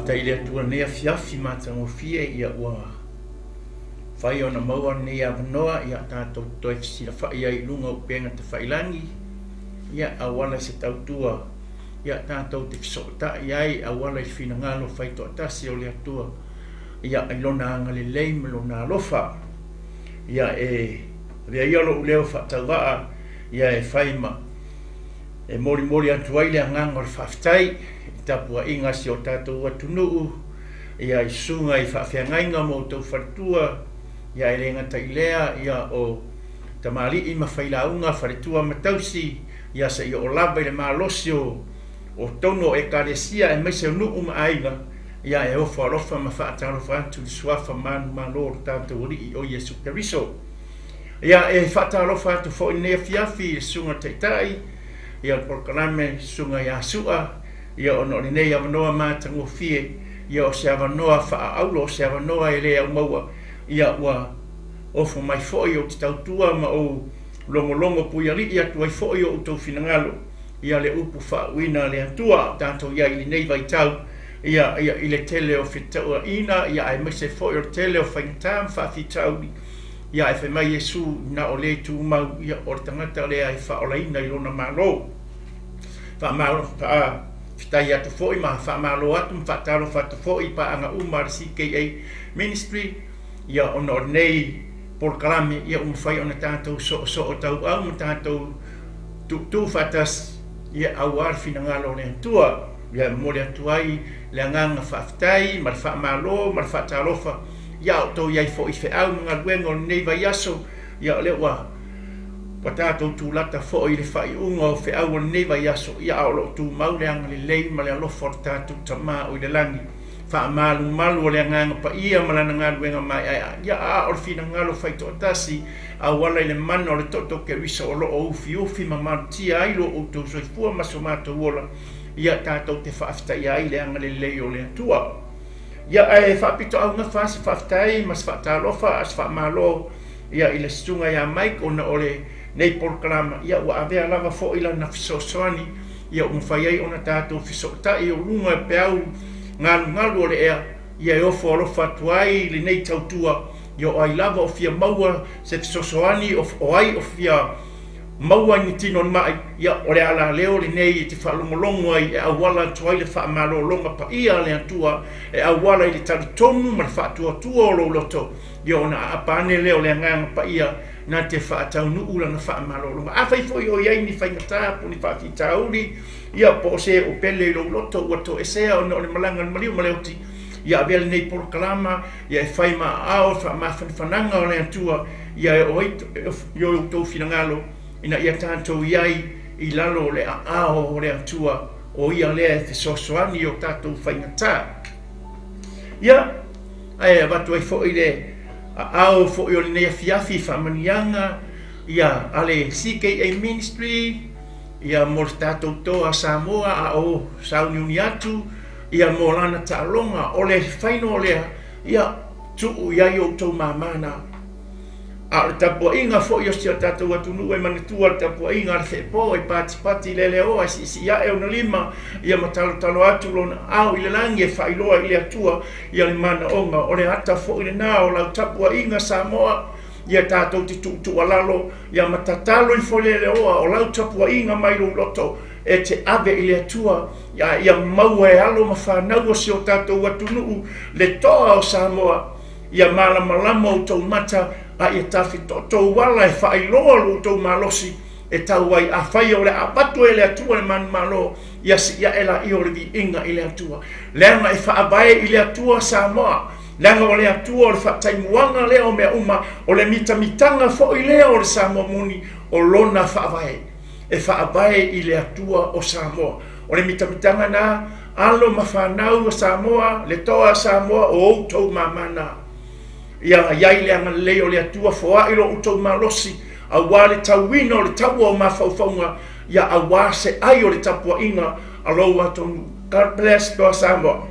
Faafetai i le Atua i lenei afiafi matagofie, ia ua fai ona maua lenei avanoa ia tatou toe fesilafai ai i luga o upega tafailagi, ia auala i se tautua ia tatou te fesootai ai auala i le finagalo faitoatasi o le Atua, ia i lona agalelei ma lona alofa. Ia e avea ia lou leo faatauvaa ia e fai ma e molimoli atu ai le agaga o le faafetai i tapuaiga a si o tatou atunuu, ia i susuga i faafeagaiga ma outou faletua, ia e le gata i lea, ia o tamalii ma failauga, faletua ma tausi, ia seia oo lava i le malosi o totonu o Ekalesia aemaise o nuu ma aiga, ia e ofo alofa ma faatalofa atu i le suafa manumalo o le tatou Alii o Iesu Keriso. Ia e faatalofa atu foi i lenei afiafi i le Susuga Taitai, ia le polokalame Susuga ia Sua, ia ona o lenei avanoa matagofie, ia o se avanoa faaauro, o se avanoa e le aumaua, ia ua ofo mai foi ou te tautua ma ou logologo puialii atu ai foi o outou finagalo, ia le upu faauuina a le Atua a o tatou i ai i lenei vaitau, ia, ia i le tele o fetauaiga, ia aemaise foi o le tele o faigata ma faafitauli, ia ae fai mai Iesu, na o le tumau, ia o le tagata lea e faaolaina i lona malo. Faamalo, faafetai atu foi ma faamalo atu ma faatalofa atu foi i paaga uma a le CKA Ministry, ia ona o lenei polokalame, ia ua mafai ona tatou soosoo tauau ma tatou tuutuu faatasi, ia aua le finagalo o le Atua. Ia e momoli atu ai le agaga faafetai ma le faamalo ma le faatalofa ia a outou i ai foi i feau ma galuega o lenei vaiaso, ia o lea ua ua tatou tulata foi i le faaiuga o feau o lenei vaiaso, ia a o lo o tumau le agalelei ma le alofa o le tatou Tama o i le lagi, faamalumalu o le Agaga Paia ma Lana galuega maeaea, ia a o le finagalo faitoatasi auala i le mana o le toto Keriso o lo o ufiufi ma malutia ai lo outou soifua ma so matou ola, ia tatou te faafetaia ai le agalelei o le Atua. Ia ae faapitoaugafa se faafetai ma se faatalofa a se faamalo ia i le susuga ia Mike ona o lenei polokalama, ia ua avea lava foi lana fesoasoani ia ua mafai ai ona tatou fesootai o luga e peau galugalu o le ea, ia e ofo alofa atu ai lenei tautua, ia o ai lava o fia maua se fesoasoani, o ai o fia maua ni tino mai, ia o le alaleo lenei e te faalogologo ai e auala atu ai le faamalologa paia a le Atua, e auala i le talitonu ma le faatuatua o lou loto, ia ona aapa ane lea o le Agaga Paia na te faataunuu lana faamalologa. Afai foi o i ai ni faigata po o ni faafitauli, ia po o se o pele i lou loto ua toesea ona o le malaga a le maliu ma le oti, ia avea lenei polokalama ia e fai ma aao le faamafanafanaga o le Atua ia e oo ai i o outou finagalo ina ia tatou i ai i lalo o le aao o le Atua, o Ia lea e fesoasoani i o tatou faigata. Ia, ae avatu ai foi le aao foi o lenei afiafi i faamanuiaga ia a le CKA Ministry ia mo le tatou toa Samoa a o sauniuni atu ia mo lana taaloga. O le faino lea, ia tuu i ai outou māmā na. A o le tapuaiga foi o si o tatou atunuu e manatua le tapuaiga a le feepo e patipati leleoa e siisii ae ona lima ia ma talotalo atu lona aao i le lagi e faailoa i le Atua ia le manaoga. O le ata foi lena o lau tapuaiga Samoa, ia tatou te tuutuualalo ia ma tatalo ifo leleoa o lau tapuaiga mai lou loto e te ave i le Atua a ia maua e alo ma fanau o si o tatou atunuu le toa o Samoa. Ia malamalama outou mata a ia tafitotou ala e faailoa lo outou malosi e tau ai. Afai o le a avatu e le Atua le manumalo, ia sii ae laia o le viiga i le Atua, leaga e faavae i le Atua Samoa, leaga o le Atua o le faataimuaga lea o mea uma, o le mitamitaga foi lea o le Samoa moni, o lona faavae e faavae i le Atua o Samoa. O le mitamitaga na, alo ma fanau a Samoa, le toa a Samoa, o outou māmā na. Ia i ai le agalelei o le Atua, foai lo outou malosi, aua le tauina o le taua o mafaufauga, ia aua se ai o le tapuaiga a lou atunuu. God bless toa Samoa.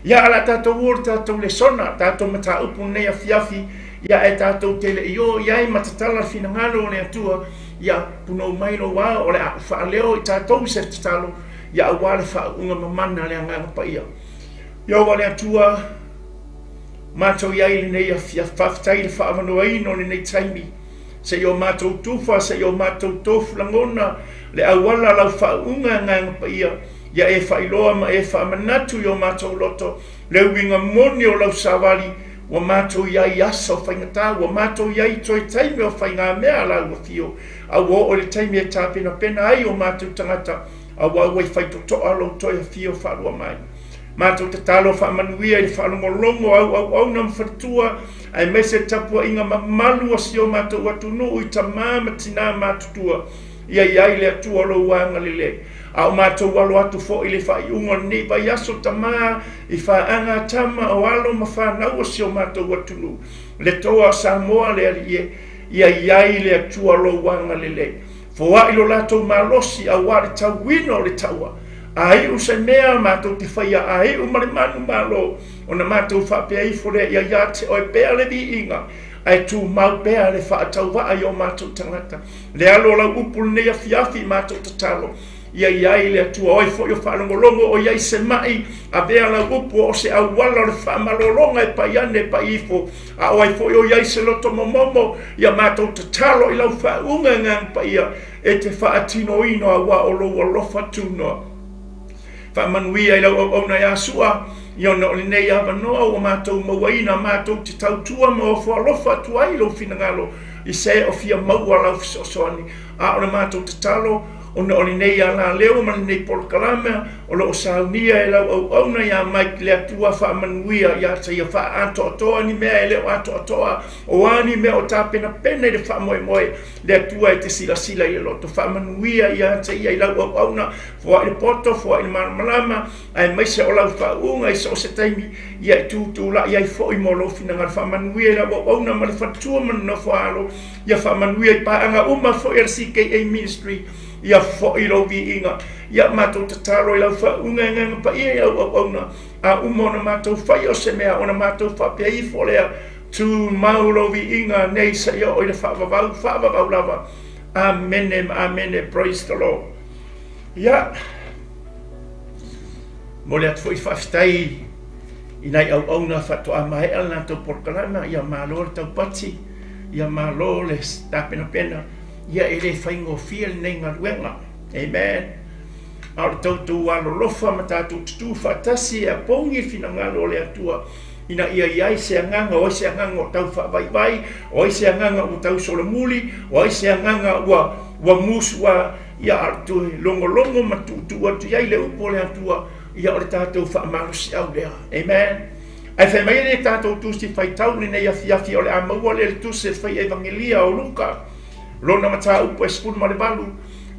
Ia a le a tatou o le tatou lesona, tatou mataupu lenei afiafi, ia ae tatou te le i o i ai ma tatala le finagalo o le Atua, ia punou mai lou ao o le a ou faaleo i tatou i se tatalo, ia aua le faauuga mamana a le Agaga Paia. Ieova le Atua, matou i ai i lenei afiafi, faafetai i le faaavanoaina o lenei taimi, se i o matou tufa, se i o matou tofu lagona le auala lau faauuga Agaga Paia, ia e faailoa ma e faamanatu i o matou loto le uiga moni o lau savali, ua matou i ai i asa o faigata, ua matou i ai i toe taimi o faigamea a lau afio, a ua oo i le taimi e tapenapena ai o matou tagata, aua ua i faitotoa lou toe afio faalua mai. Matou tatalo faamanuia i le faalogologo au auauna ma faletua, aemaise le tapuaiga mamalu a si o matou atunuu i tama ma tina matutua, ia i ai le Atua lou agalelei. A o matou alo atu foi i le faaiuga o lenei vaiaso tama i faaga a tama o alo ma fanau o si o matou atunuu, le Toa o Samoa le Alii e, ia i ai le Atua lou agalelei. Foai lo latou malosi aua le tauina o le taua. A iu se mea matou te faia a iu ma le manumalo, ona matou faapea ifo lea ia ia te oe pea le viiga, ae tumau pea le faatauvaa i o matou tagata. Le alo o lau upu lenei afiafi i matou tatalo, ia i ai le Atua oe foi o faalogologo o i ai se ma'i, avea lau upu o se auala o le faamalologa e pai ane e pai ifo, a o ai foi o i ai se loto momomo, ia matou tatalo i lau faauuga Agaga Paia e te faatinoina aua o lou alofa tunoa. Faamanuia i lau auauna ia Sua, ia ona o lenei avanoa ua matou mauaina matou te tautua ma ofo alofa atu ai i lou finagalo i se o fia maua lau fesoasoani. A o le matou tatalo, ona o lenei alaleo ma lenei polokalame o lo o saunia e lau auauna ia Mike le Atua faamanuia ia te ia faaatoatoa ni mea e le o atoatoa, o a ni mea o tapenapena i le faamoemoe, le Atua e te silasila i le loto faamanuia ia te ia i lau auauna, foai le poto, foai le malamalama, aemaise o lau faauuga i so o se taimi, ia e tutulai ai foi mo lou finagalo faamanuia i lau auauna ma le faletua ma le nofo alo, ia faamanuia i paaga uma foi a le CKA Ministry, ia foi lou viiga. Ia matou tatalo i lau faauuga e Agaga Paia i lau auauna, a uma ona matou faia o se mea, ona matou faapea ifo lea, Tumau lou viiga nei seia oo i le faavavau, faavavau lava. Amene ma amene. Praise the Lord. Ia, momoli atu foi faafetai i nai auauna faatoa maea le latou polokalame, ia malo le taupati, ia malo le tapenapena, ia e le faigofie lenei galuega. Amen. A o le toutou alolofa ma tatou tutū faatasi e apogi le finagalo o le Atua ina ia i ai se agaga, o ai se agaga o tau faavaivai, o ai se agaga ua tau solomuli, o ai se agaga ua ua musu a ia a o le toe logologo ma tuutuu atu i ai le upu o le Atua, ia o le tatou faamalosiau lea. Amen. Ae fai mai le tatou tusi faitau lenei afiafi o le a maua lea le tusi e fai Evagelia o Luka, lona mataupu e 18,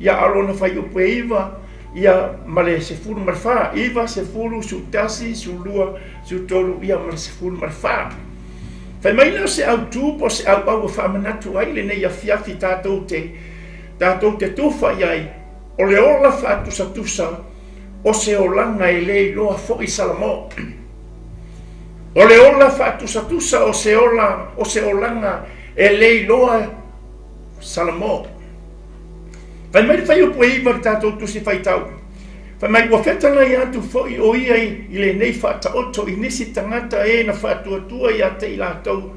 ia a o lona fuaiupu e 9, ia ma le 14, 9, 10, 11, 12, 13, ia ma le 14. Fai mai lea o se autu po o se auau e faamanatu ai lenei afiafi tatou te tatou te tufa i ai, o le ola faatusatusa o se olaga e le iloa foi Salamo. O le ola faatusatusa o se ola o se olaga e le iloa Salamo. Fai mai le fuaiupu e 9 i le tatou tusi faitau. Fai mai, ua fetalai atu foi o ia i lenei faataoto i nisi tagata e na faatuatua ia te i latou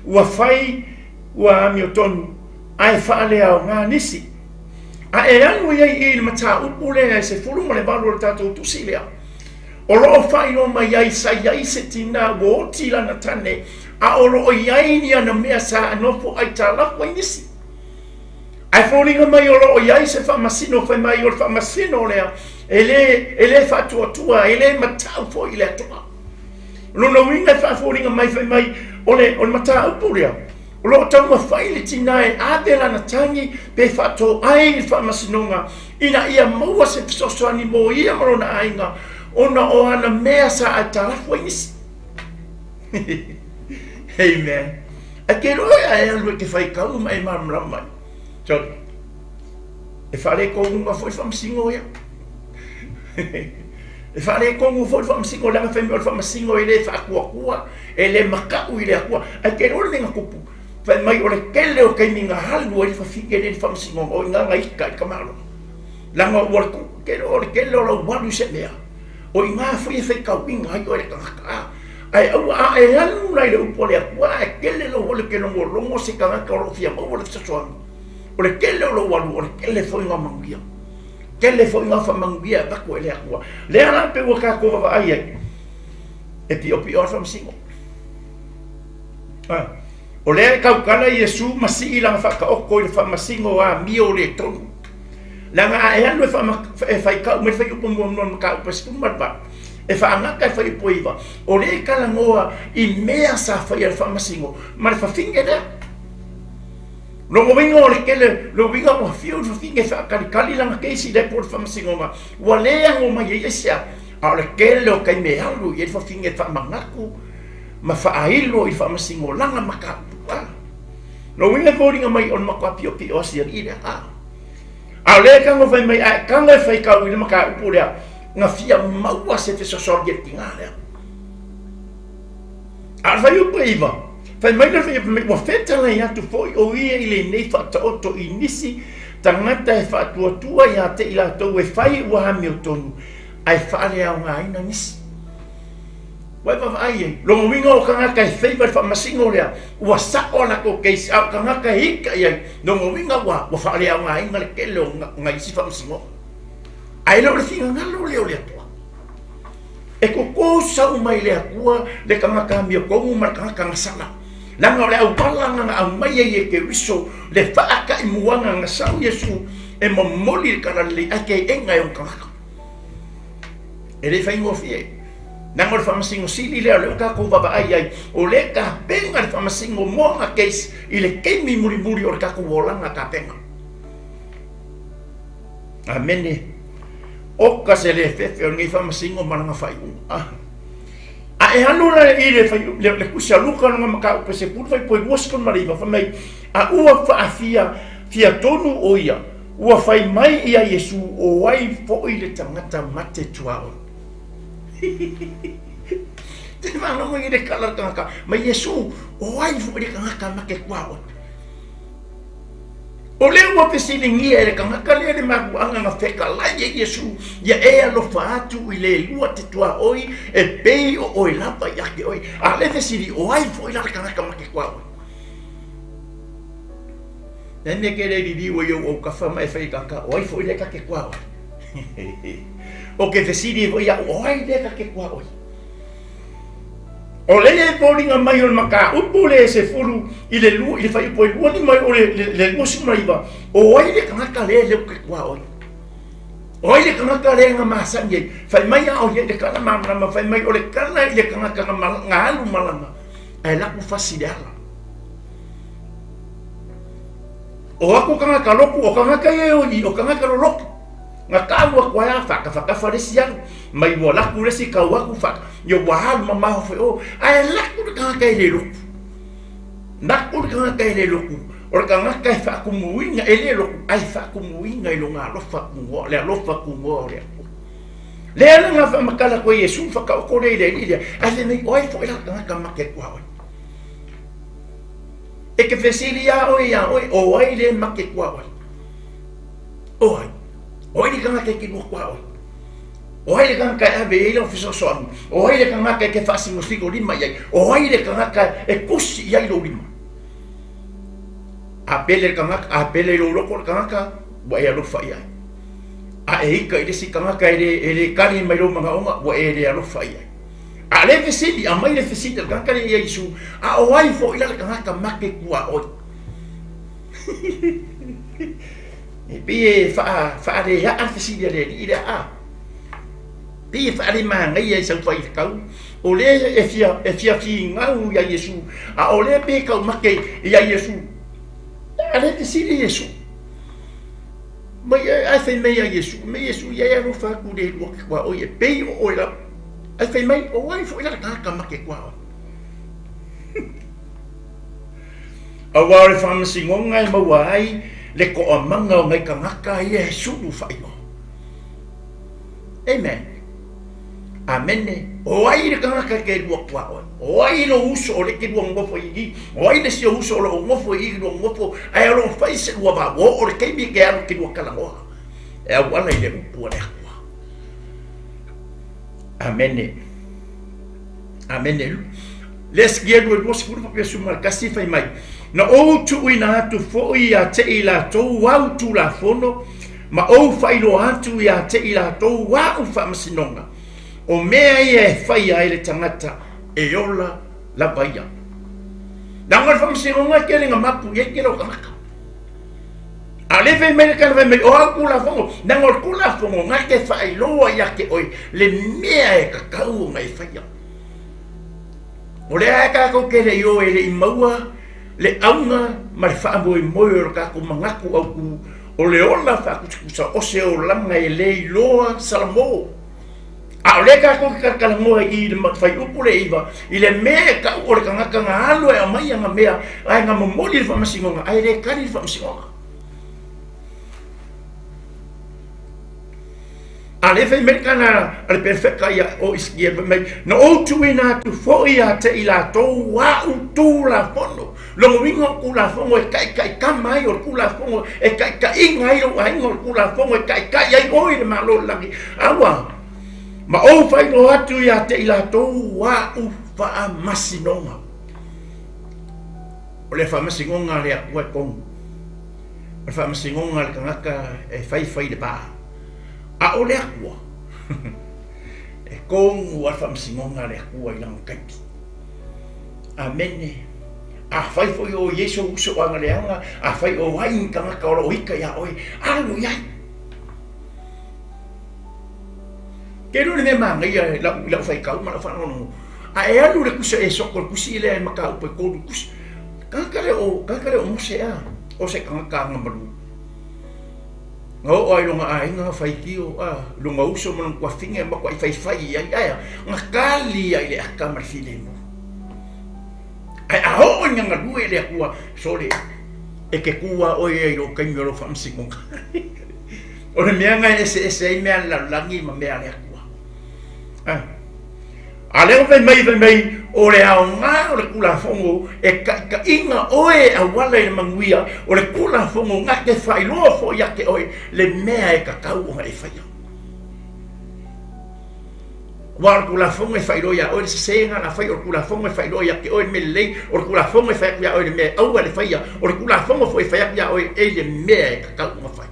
ua fai ua amiotonu ae faaleaoga nisi. A e alu i ai i le mataupu lea e 18 o le tatou tusi lea, o lo o faailoa mai ai sa i ai se tinā ua oti i lana tane, a o lo o i ai ni ana mea sa nofo aitalafu ai nisi. Ae foliga mai o lo o i ai se faamasino, fai mai o le faamasino lea e le, e le faatuatua, e le matau foi i le Atua. O lona uiga e faafoliga mai fai mai o le, o le mataupu lea, o lo o taumafai le tinā e ave lana tagi pe faatoai le faamasinoga ina ia maua se fesoasoani mo ia ma lona aiga ona o ana mea sa aitalafu ai nisi. Amen. Ae ke iloa e ae alu e te faitau ma e malamalama mai. Sorry. E faaletonu foi le faamasino ia. E faaletonu foi le faamasino leaga fai mai o le faamasino e le faatuatua, e le matau i le Atua. Ae te iloa le mea na tupu, fai mai o le tele o taimi na alu ai le fafine lea i le faamasinoga, o i ina na ita i tamaloa. Leaga ua te iloa o le tele o lau alu i se mea. O i ina foi e faitauina ai oe le tagata, a. Ae aua a e alu la i le upu a le Atua ae tele lou alu e te logologo se tagata o lo o fia maua le fesoasoani, o le tele o lou alu, o le tele foi o manuia. Tele foi o faamanuia e avatu e le Atua. Lea la pei ua tatou vaavaai ai, e piopio lava le faamasino. A, o lea e tautala Iesu ma sii lana faataoto i le faamasino amio le tonu. Leaga a e alu e faitau mai le fuaiupu muamua o le mataupu e 18, e faagata e fuaiupu e 9, o lea e talanoa i mea sa faia e le faamasino ma le fafine lea. Lona uiga o le tele, lona uiga ua fiu le fafine e faatalitali lana case lea po o le faamasinoga, ua le ano mai ai aisea, a o le tele o taimi e alu i ai le fafine e faamanatu ma faailo i le faamasino lana mataupu. Lona uiga e foliga mai o le matua piopio a si alii lea. A o lea e tago fai mai, a e tago e faitau i le mataupu lea, na fia maua se fesoasoani e le tina lea. A o le fuaiupu e 9, fai mai le fuaiupu mai, ua fetalai atu foi o ia i lenei faataoto i nisi tagata e faatuatua ia te i latou e fai ua amiotonu ae faaleaogaina nisi. Ua e vaavaai ai, lona uiga o tagata e favor le faamasino lea, ua sao a latou case, a o tagata e ita i ai, lona uiga ua faaleaogaina le tele o nai isi faamasinoga. Ae le o le finagalo lea o le Atua. E koko sau mai le Atua le tagata amiotonu ma le tagata gasala. Leaga o le auala na aumai ai e Keriso le faataimuaga na sau Iesu e momoli le Talalelei ae teena e ona tagata. E le faigofie. Leaga o le Faamasino Sili lea o lea ua tatou vaavaai ai, o lea e tapena le Faamasino mo ana case i le taimi mulimuli o le tatou olaga tapena. Amene. Oka se le fefe o lenei Faamasino ma lana faaiuga. Ah. A e alu la i le, fai, le, le tusi a Luka lona mataupu e 10 fuaiupu e 29, fai mai, a ua faafia fia tonu o ia, Ua fai mai ia Iesu, O ai foi le tagata mate tuaoi? Te faalogo i le kala le tagata, mai Iesu, O ai foi le tagata mate tuaoi? O lea ua fesiligia e le tagata lea le mafuaaga na fetalai e Iesu, ia e alofa atu i le lua te tuaoi e pei o oe lava ia te oe. A o lea fesili, o ai foi la le tagata mate tuaoi? Nai mea ke le liliu ai ou autafa ma e fai kaka, o ai foi lea ta te kuaoi? O ke fesili ai foi iaʻu, o ai lea ta te kuaoi? O lea e foliga mai o le mataupu le 10 i le lua, i le fuaiupu e 25 o le, le, le 29, o ai le tagata lea leo ke kuaoi? O ai le tagata lea na masani ai? Fai mai a o ia i le kala malamalama, fai mai o le kala i le tagata na, na alu malaga, ae laku fasi le ala. O aku tagata loku, o tagata ia e o i, o tagata lolotu. Na kau aku ai a whaakawhakafa le isi alu. Mai ua laku le isi kau aku whaaka. Ia ua alu mamao foi o. Ae laku le tagata e le loku. Laku le tagata e le loku. O le tagata e faakumuina, e le loku, ae faakumuina i lona alofa kugoa, le alofa kugoa o le Atua. Lea la na whaamatala koe Iesu whakaoko le i le alii lea, ae fai mai, o ai foi la tagata mate kua oe. E ke fesili iā oe iā oe, o ai le make kua oe? O ai? O ai le tagata e ke lua kua oe? O ai le tagata e ave i ai lau fesoasoani? O ai le tagata e ke faasigosigo lima i ai? O ai le tagata e kusi i ai lou lima? A pele le tagata, a pele i lou loko le tagata, ua e alofa i ai. A e ika i le isi tagata e le, e le kali mai lou manaoga, ua e le alofa i ai. A le fesili, aumai le fesili a le tagata lea ia Iesu, a o ai foi la le tagata make kuaoi? E pei e faalea'a le fesili a le alii lea, a pei e faalemagaia i sau faifetau, o lea e fia, e fia finau ia Iesu, a o lea pe tau make ia Iesu. A le fesili Iesu. Mai ae fai mai ia Iesu, mai Iesu ia e alofa atu le lua ke kuaoi e pei o oe lava. Ae fai mai, o ai foi la le tagata make kuaoi? Aua o le faamasinoga e maua ai le toamaga o nai tagata ia e sulu faailoa. Amen. Amene. O ai le tagata e ke lua kuaoi? O ai lou uso o le ke lua nofo i i? O ai le si ou uso o loo nofo i i lua nofo ae o loo fai se lua va? Ua oo le taimi e ke alu ke lua talanoa e auala i le upu a le Atua. Amene. Amene. Le Esekielu 20 faapea suma le kasi fai mai, Na ou tuuina atu foi ia te i latou au tulafono, ma ou faailoa atu ia te i latou au faamasinoga, o mea ia e faia ai le tagata e ola lava ia. Leaga o le faamasinoga e tele na mapu i ai tele o tagata. A o lea fai mai le tala fai mai, o au Tulafono, leaga o le Tulafono na te faailoa ia te oe le mea e tatau ona e faia. O lea e tatou te le i o e le i maua le auga ma le faamoemoe o le tatou manatu autu o le ola faatusatusa o se olaga e le iloa Salamo. A o lea tatou te talatalanoa i le fuaiupu le 9 i le mea e tau o le tagata na alu e aumai ana mea ae na momoli i le faamasinoga ae le tali le faamasinoga. A lea fai mai le tala a le perofeta ia o Isikia fai mai, na ou tuuina atu foi ia te i latou a'u tulafono. Lona uiga o Tulafono e taitaitama ai, o le Tulafono e taitaiina ai lou aiga, o le Tulafono e taitai ai oe i le Malo o le lagi. A ua ma ou faailoa atu ia te i latou a'u faamasinoga. O le faamasinoga a le Atua e tonu. O le faamasinoga a le tagata e faifai i le va. A o le Atua, e tonu lava le faamasinoga a le Atua i lana taimi. Amene. Afai foi o i ai sou uso o agaleaga, afai o ai ni tagata o lo o ita iā oe, alu i ai. Ke iloa le mea manaia i lau, i lau faitau ma lau faalogologo, a e alu i le kusa e soko le kusi lea e mataupu e kolu kusi, tagata lea o, tagata lea o Mose ea, o se tagata agamalu. Na oo lava i lona aiga na faitio, a, lona uso ma lona tuafine e matuai faifai i ai, ae a? Na kali ai le ata ma le filemu. Ae a oo ina galue le Atua, sole, e te kū lava oe ia i lou taimi o lou faamasinoga. O le mea lena e eseese ai mea a le lalolagi ma mea a le Atua. A. A lea ua fai mai, fai mai, o le aoga o le Tulafono e taitaiga oe e auala i le manuia, o le Tulafono na te faailoa foi ia te oe le mea e tatau ona e faia. Aua o le Tulafono e faailoa ia oe le sese na la fai, o le Tulafono e faailoa ia te oe le mea lelei, o le Tulafono e fai atu ia oe le mea e aua le faia, o le Tulafono foi e fai atu ia oe e le mea e tatau ona fai.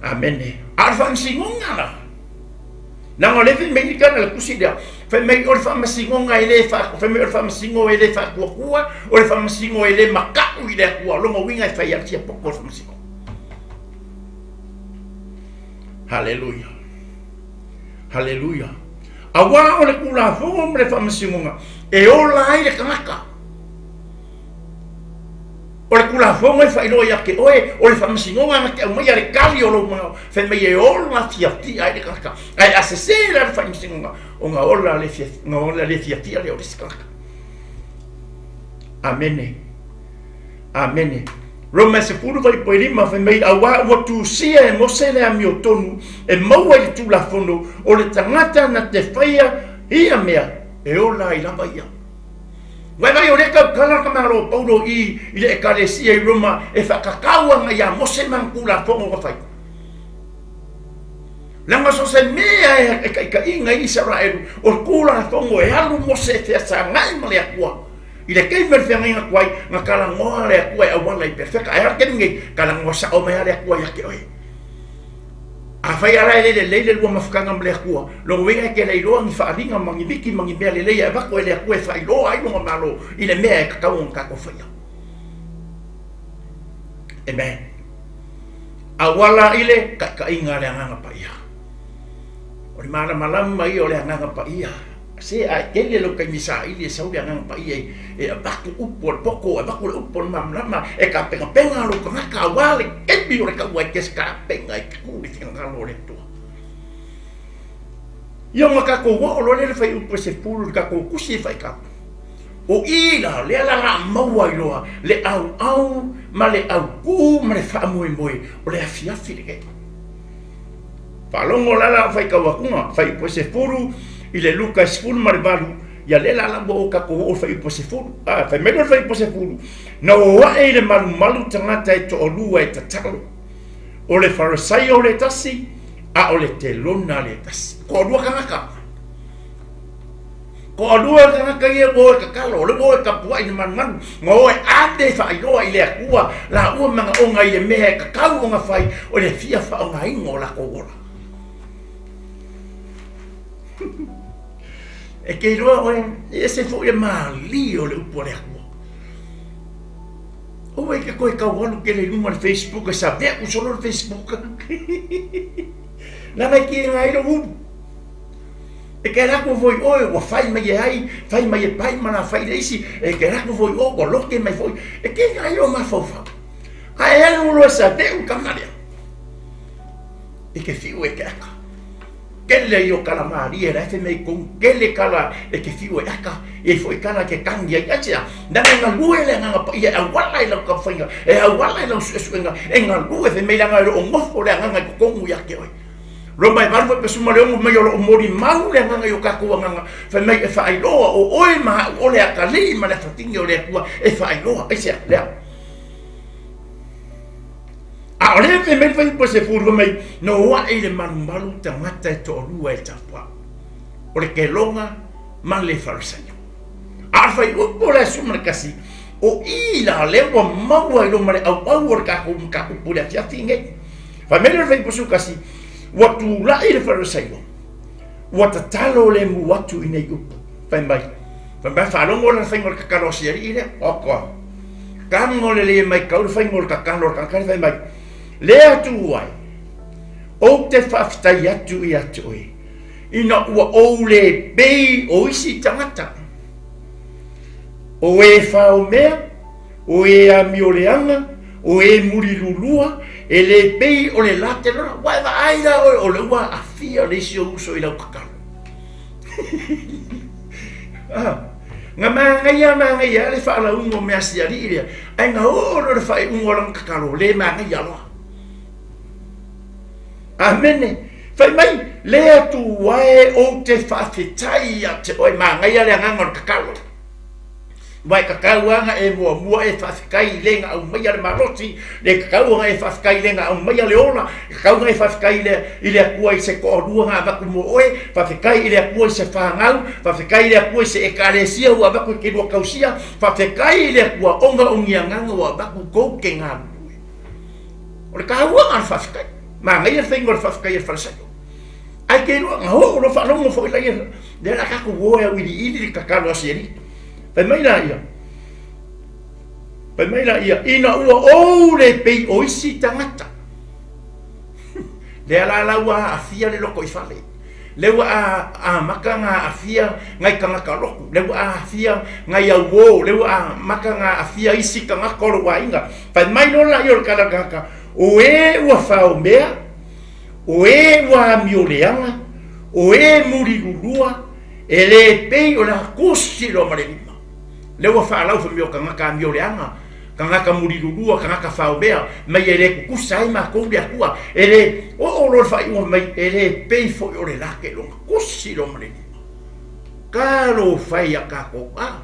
Amene. A o le faamasinoga la, Leaga o lea fai mai le tala a le tusi lea, fai mai o le faamasinoga e le faa, fai mai o le faamasino e le faatuatua, o le faamasino e le makaʻu i le Atua. O lona uiga e fai lava le siapoto o le faamasinoga. Haleluia. Haleluia. Auā o le Tulafono ma le faamasinoga e ola ai le tagata. O le Tulafono e faailoa ia te oe, o le faamasinoga na te aumaia le tali o lou manao, fai mai e ola fiafia ai le tagata. Ae a sese la le faamasinoga, ona ola le fiafia, ola le fiafia lea o le isi tagata. Amene. Amene. Roma 10:5 fai mai, Auā ua tusia e Mose le amiotonu e maua i le Tulafono, o le tagata na te faia ia mea, e ola ai lava ia. Vaivai o lea tautala ka Malo o Paulo i i le Ekalesia i Roma e whakakau ana i a Mose ma ana Tulafono na whai. Leaga so se mea e, e kaikaʻiga i Isaraelu, o le Tulafono e alu Mose e feasagai ma le Atua. I le taimi o le feagaiga atu ai, na talanoa le Atua e auala i perofeta. Ae a le taimi nei, talanoa sao mai lava le Atua ia te oe. Afai lava la e le lelei le lua mafutaga ma le Atua, lona uiga e te le iloa ni faaaliga ma ni miti ma ni mea lelei e avatu e le Atua e faailoa ai Lona Malo i le mea e tatau ona tatou faia. Amen. Auala i le taitaiga a le Agaga Paia. O le malamalama ia o le Agaga Paia. Se a e tele lou taimi saili e sau le Agaga Paia e avatu upu o le poto, e avatu le upu o le malamalama, e tapenapena lou tagata aua le taimi o le taua e te tapena e te tu i le finagalo o le Atua. Ia ona tatou oo loa lea i le fuaiupu e 10 i le tatou tusi e faitau. O i la, lea la la maua ai loa le auau ma le aukū ma le faamoemoe o le afiafi lenei. Faalogo la la o faitau atuga, fuaiupu e 10 i le Luka e 18, ia lea la la ua o tatou oo i le fuaiupu e 10. A, fai mai loa le fuaiupu e 10, na o ae i le malumalu tagata e toalua e tatalo. O le Farisaio le tasi, A o le telona a le tasi. Toalua tagata. Toalua tagata ia ua o e tatalo, o lea ua o e tapuai i le malumalu, na o e ave faailoa i le Atua laua manaoga i le mea e tatau ona fai o le fia faaaogaina o latou ola. E te iloa oe, e ese foi le malie o le upu a le Atua. Aua e te toe tau alu tele i luga o le Facebook e save'u solo le Facebook. Leaga e kiega ai lou ulu. E te alu atu foi oe ua fai mai e ai, fai mai e pai ma la fai le isi, e te alu atu foi oe ua lote mai foi, e kiega ai lou mafaufau. A e alu loa e save'u le tama lea, e te fiu e te aka. Tele ia o tala malie la e fai mai i totonu, tele tala e te fiu e aka, e i ai foi tala e te tagi ai. Aisea? Leaga e galue le Agaga Paia e auala i lau taumafaiga, e auala i lau suesuega, e galue fai mai leaga e le o nofo le Agaga i totonu ia te oe. Roma e 8 foi pesuma le 6 mai o lo o molimau le Agaga i o tatou agaga, fai mai e faailoa o oe ma au o le atalii ma le afatini o le Atua e faailoa. Aisea? Lea. A o lea fai mai le fuaiupu 10 fai mai, na o ae i le malumalu tagata e toalua e tapuai, o le keloga ma le Farisaio. A o le fuaiupu o le 11, o i la lea ua maua i luma le auau o le tatou mataupu i le afiafi nei. Fai mai le fuaiupu 11, ua tulai le Farisaio, ua tatalo le mu atu i nei upu, fai mai, fai mai faalogo la faiga o le tatalo a si alii lea, oka. Tago lelei e maitau le faiga o le tatalo a le tagata lea fai mai, Le Atua e, ou te faafetai atu ia te oe, ina ua ou le pei o isi tagata, o e faomea, o e amioleaga, o e mulilulua, e le pei o le la te lola. Ua e vaai la oe o lea ua aafia le isi ou uso i lau tatalo. Na manaia manaia lava le faalauga o mea sialii lea, ae na oo loa i le faaiuga o lana tatalo, le manaia loa. Amene. Fai mai, le Atua e, ou te faafetai ia te oe. Manaia le agaga o le tatalo. Aua e tatau lava ona e muamua e faafetai i le na aumaia le malosi, e tatau ona e faafetai i le na aumaia le ola, e tatau ona e faafetai i le Atua i se toalua na avatu mo oe, faafetai i le Atua i se fanau, faafetai i le Atua i se Ekalesia ua avatu e te lua tausia, faafetai i le Atua ona o ni agaga ua avatu tou te galulue. O le taua lena o le faafetai. Manaia le faiga o le faafetai a le Falesaio. Ae te iloa, na oo loa faalogo foi laia, lea o le a tatou o e auiliili le tatalo a si alii. Fai mai laia, fai mai laia, ina ua ou le pei o isi tagata. Lea la la ua aafia le lotoifale. Lea ua amata ona aafia nai tagata lotu. Lea ua aafia nai auō. Lea ua amata ona aafia isi tagata o lou aiga. Fai mai loa laia o le tala tagata, o e ua faomea, o e ua amioleaga, o e mulilulua, E le pei o le tusi loa ma le lima. Lea ua faalau fai mai o tagata amioleaga, tagata mulilulua, tagata faomea, mai e le tutusa ai matou le Atua, e le oo loa le faaiuga mai, e le pei foi o le lake lona tusi loa ma le lima. Talofa e ia tatou, a!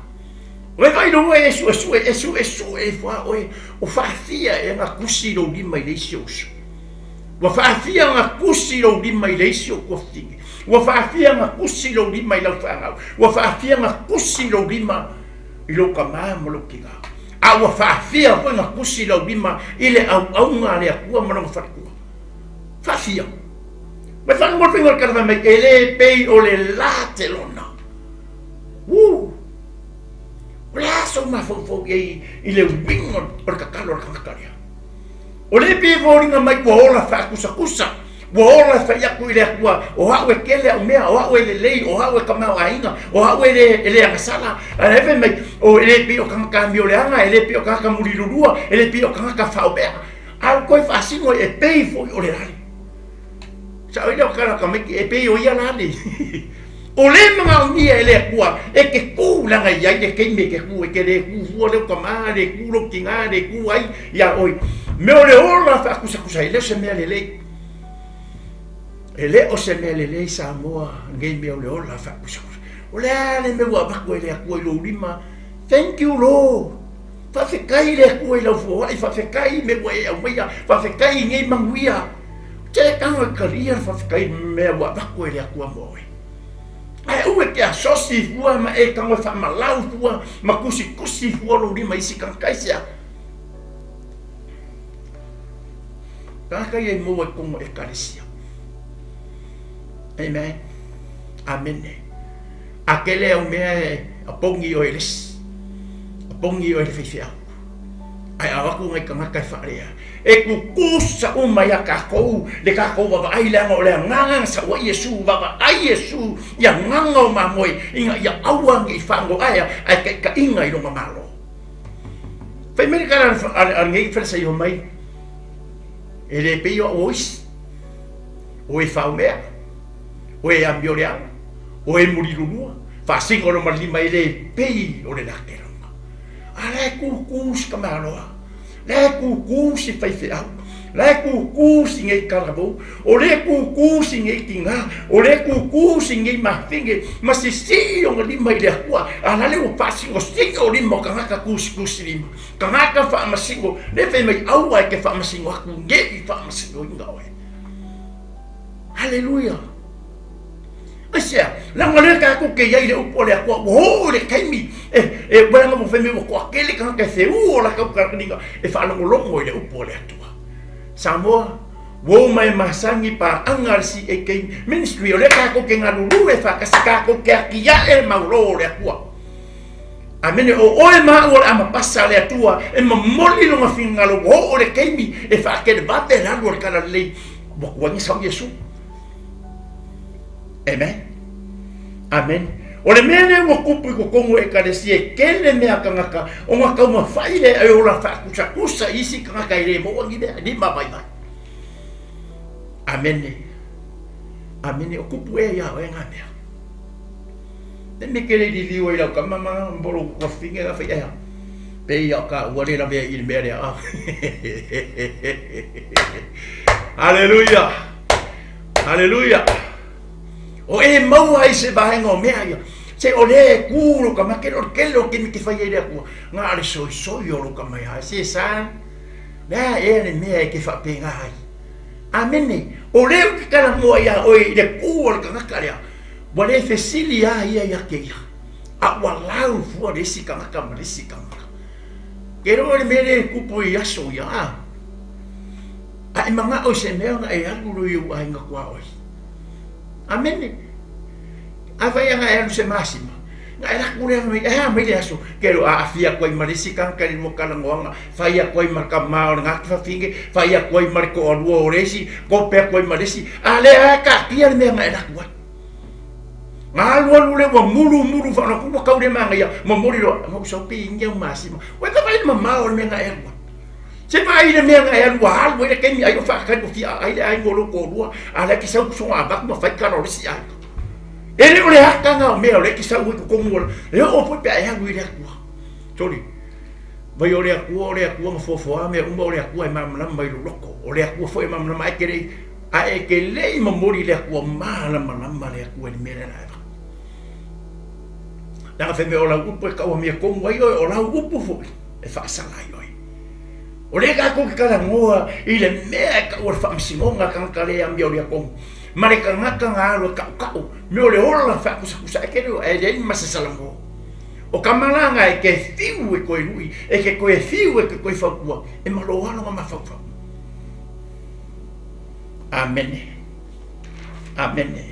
Ua vaai loa e suesue, e suesue ifo lava oe, o faafia ea na tusi lou lima i le isi ou uso. Ua faafia na tusi lou lima i le isi ou tuafafine. Ua faafia na tusi lou lima i lau fanau. Ua faafia na tusi lou lima i lou tama ma lou tina. A ua faafia foi na tusi lou lima i le auauna a le Atua ma lona faletua. Faafia. Mai faamolemole faiga o le tala fai mai, e le pei o le la te lona. Woo! O le a sou mafaufau i ai i le uiga o le tatalo a le tagata lea? O lea e pei e foliga mai ua ola faakusakusa, ua ola e fai atu i le Atua, o au e kele au mea, o au e lelei, o au e tamaoaiga, o au e le, e le agasala. A e fai mai, o e le pei o tagata amioleaga, e le pei o tagata mulilulua, e le pei o tagata faaomea. A ua toe faasino e pei foi o le lale. Sao ai lea o tala tamaiti, e pei o ia lale. O le manaomia e le Atua e te tu leaga e iai le taimi e te tu e te le tu fua lou tama, le tu lou tina, le tu ai ia oe. Mea o le ola faakusakusa e le o se mea lelei. E le o se mea lelei Samoa nei mea o le ola faakusakusa. O le a le mea ua avatu e le Atua i lou lima? Thank you Lord. Faafetai i le Atua i lau foai, faafetai i mea ua e aumaia, faafetai i nei manuia. Te tago e talia le faafetai i mea ua avatu e le Atua mo oe. Ae aua e te asosi fua ma e tago e faamalau fua ma tusitusi fua lou lima i isi tagata. Aisea? Tagata ia i maua i totonu o Ekalesia. Amen. Amene. A tele au mea e apogi oe e le isi, apogi oe e le faifeau, ae a o atu nai tagata e faalea, e tutusa uma ia tatou le tatou vaavaai leaga o le agaga na sau ai Iesu, vaavaai Iesu i agaga o mamoe ina ia aua ne i faanoaea ae taitaiga i lona Malo. Fai mai le tala a lenei Farisaio mai, E le pei o au o isi, o e faumea, o e amio le ala, o e mulilulua, faasino loma lima e le pei o le lakeloga. A la e kūkū si tamaloa, la e kūkū si faifeau, la e kūkū si nei talavou, o le kūkū si nei tigā, o le kūkū si nei mafine, ma sisii ona lima i le Atua, a la le ua faasinosino lima o tagata tusitusi lima, tagata faamasino, le fai mai aua e te faamasino atu nei faamasinoina oe. Haleluia! Aisea? Leaga o lea tatou te i ai i le upu a le Atua, ua oo i le taimi e, e leaga ua fai mai ua toatele tagata e feū o latou tautiniga e faalogologo i le upu a le Atua. Samoa, ua uma e masani paaga a le CAK Ministry, o lea tatou te galulue faatasi, tatou te atiae le Malo o le Atua. Amene, o oe ma au o le amapasa a le Atua e momoli lona finagalo, ua oo i le taimi e faatelevave le alu o le Talalelei, ua tuai sau Iesu. Amen. Amen. O le mea lea ua tupu i totonu o Ekalesia e tele mea tagata ona taumafai lea e ola faakusatusa i isi tagata e le maua ni mea, lima vaivai. Amene. Amene. O tupu ea ia oe ngā mea. Le mea ke le liliu ai lau tama ma lou wafine la fai ea. Pei ia o ka ua le lavea i le mea lea. Haleluia. Haleluia. O e maua ai se vaega o mea ia. Se o lea e kū lo ka make o le kele o kemi ke fai ai le Atua. Ngā le soisoi o lo ka mai ai. Se sa, lea ea le mea e ke whaapēngā ai. Amene. O lea u ke talanoa iā oe i le kū o le tagata lea. Ua le fesili a ia ia ke ia, a ua lau fua le isi tagata ma le isi tagata. Ke loa le mea lea e kupu i aso ia, a, a e manao i se mea ona e alu loa i ou aiga tuaoi. Amene. Afai ana e alu se masima, na e laku lea mai, e a mai le aso, ke loa aafia atu ai ma le isi tagata i le lua talanoaga, fai atu ai ma le tama o le Ngāti Whawhine, fai atu ai ma le toalua o le isi, kope atu ai ma le isi, a lea e taatia le mea na e laku ai. Nga alualu le ua mulu mulu whaona ua kau le manaia, momoli loa, nga usau pe ingi au masima. Ua ka vai le mamao o le mea na e alu ai. Se vaai le mea na e alu, ua alu ai le taimi ai o whaakari o fia ai le aiga o lou toalua, a lea ke sau kusoga avatu ma fai kala o le isi aiga. E le o le aka nga o mea o lea ke sau ai totonu o le, e oo foi pe a e alu i le Atua. Sorry. Vai o le Atua, o le Atua na foafoa mea uma o le Atua e malamalama i lou loto. O le Atua foi e malamalama ae ke le a e ke le i momoli i le Atua malamalama le Atua i le mea lea na e avatu. Leaga fai mai o lau upu e tauamia tonu ai oe, o lau upu foi e faasala ai oe. O lea tatou te talanoa i le mea e taua le faamasinoga a tagata le amiolia tonu ma le tagata na alu e tautau me o le ola faakusakusa e ke leo ae leai ni masasalamoa. O ka malaga e ke fiu e toe lui, e ke toe fiu e ke toe fautua, e malo alo nga mafaufau. Amene. Amene.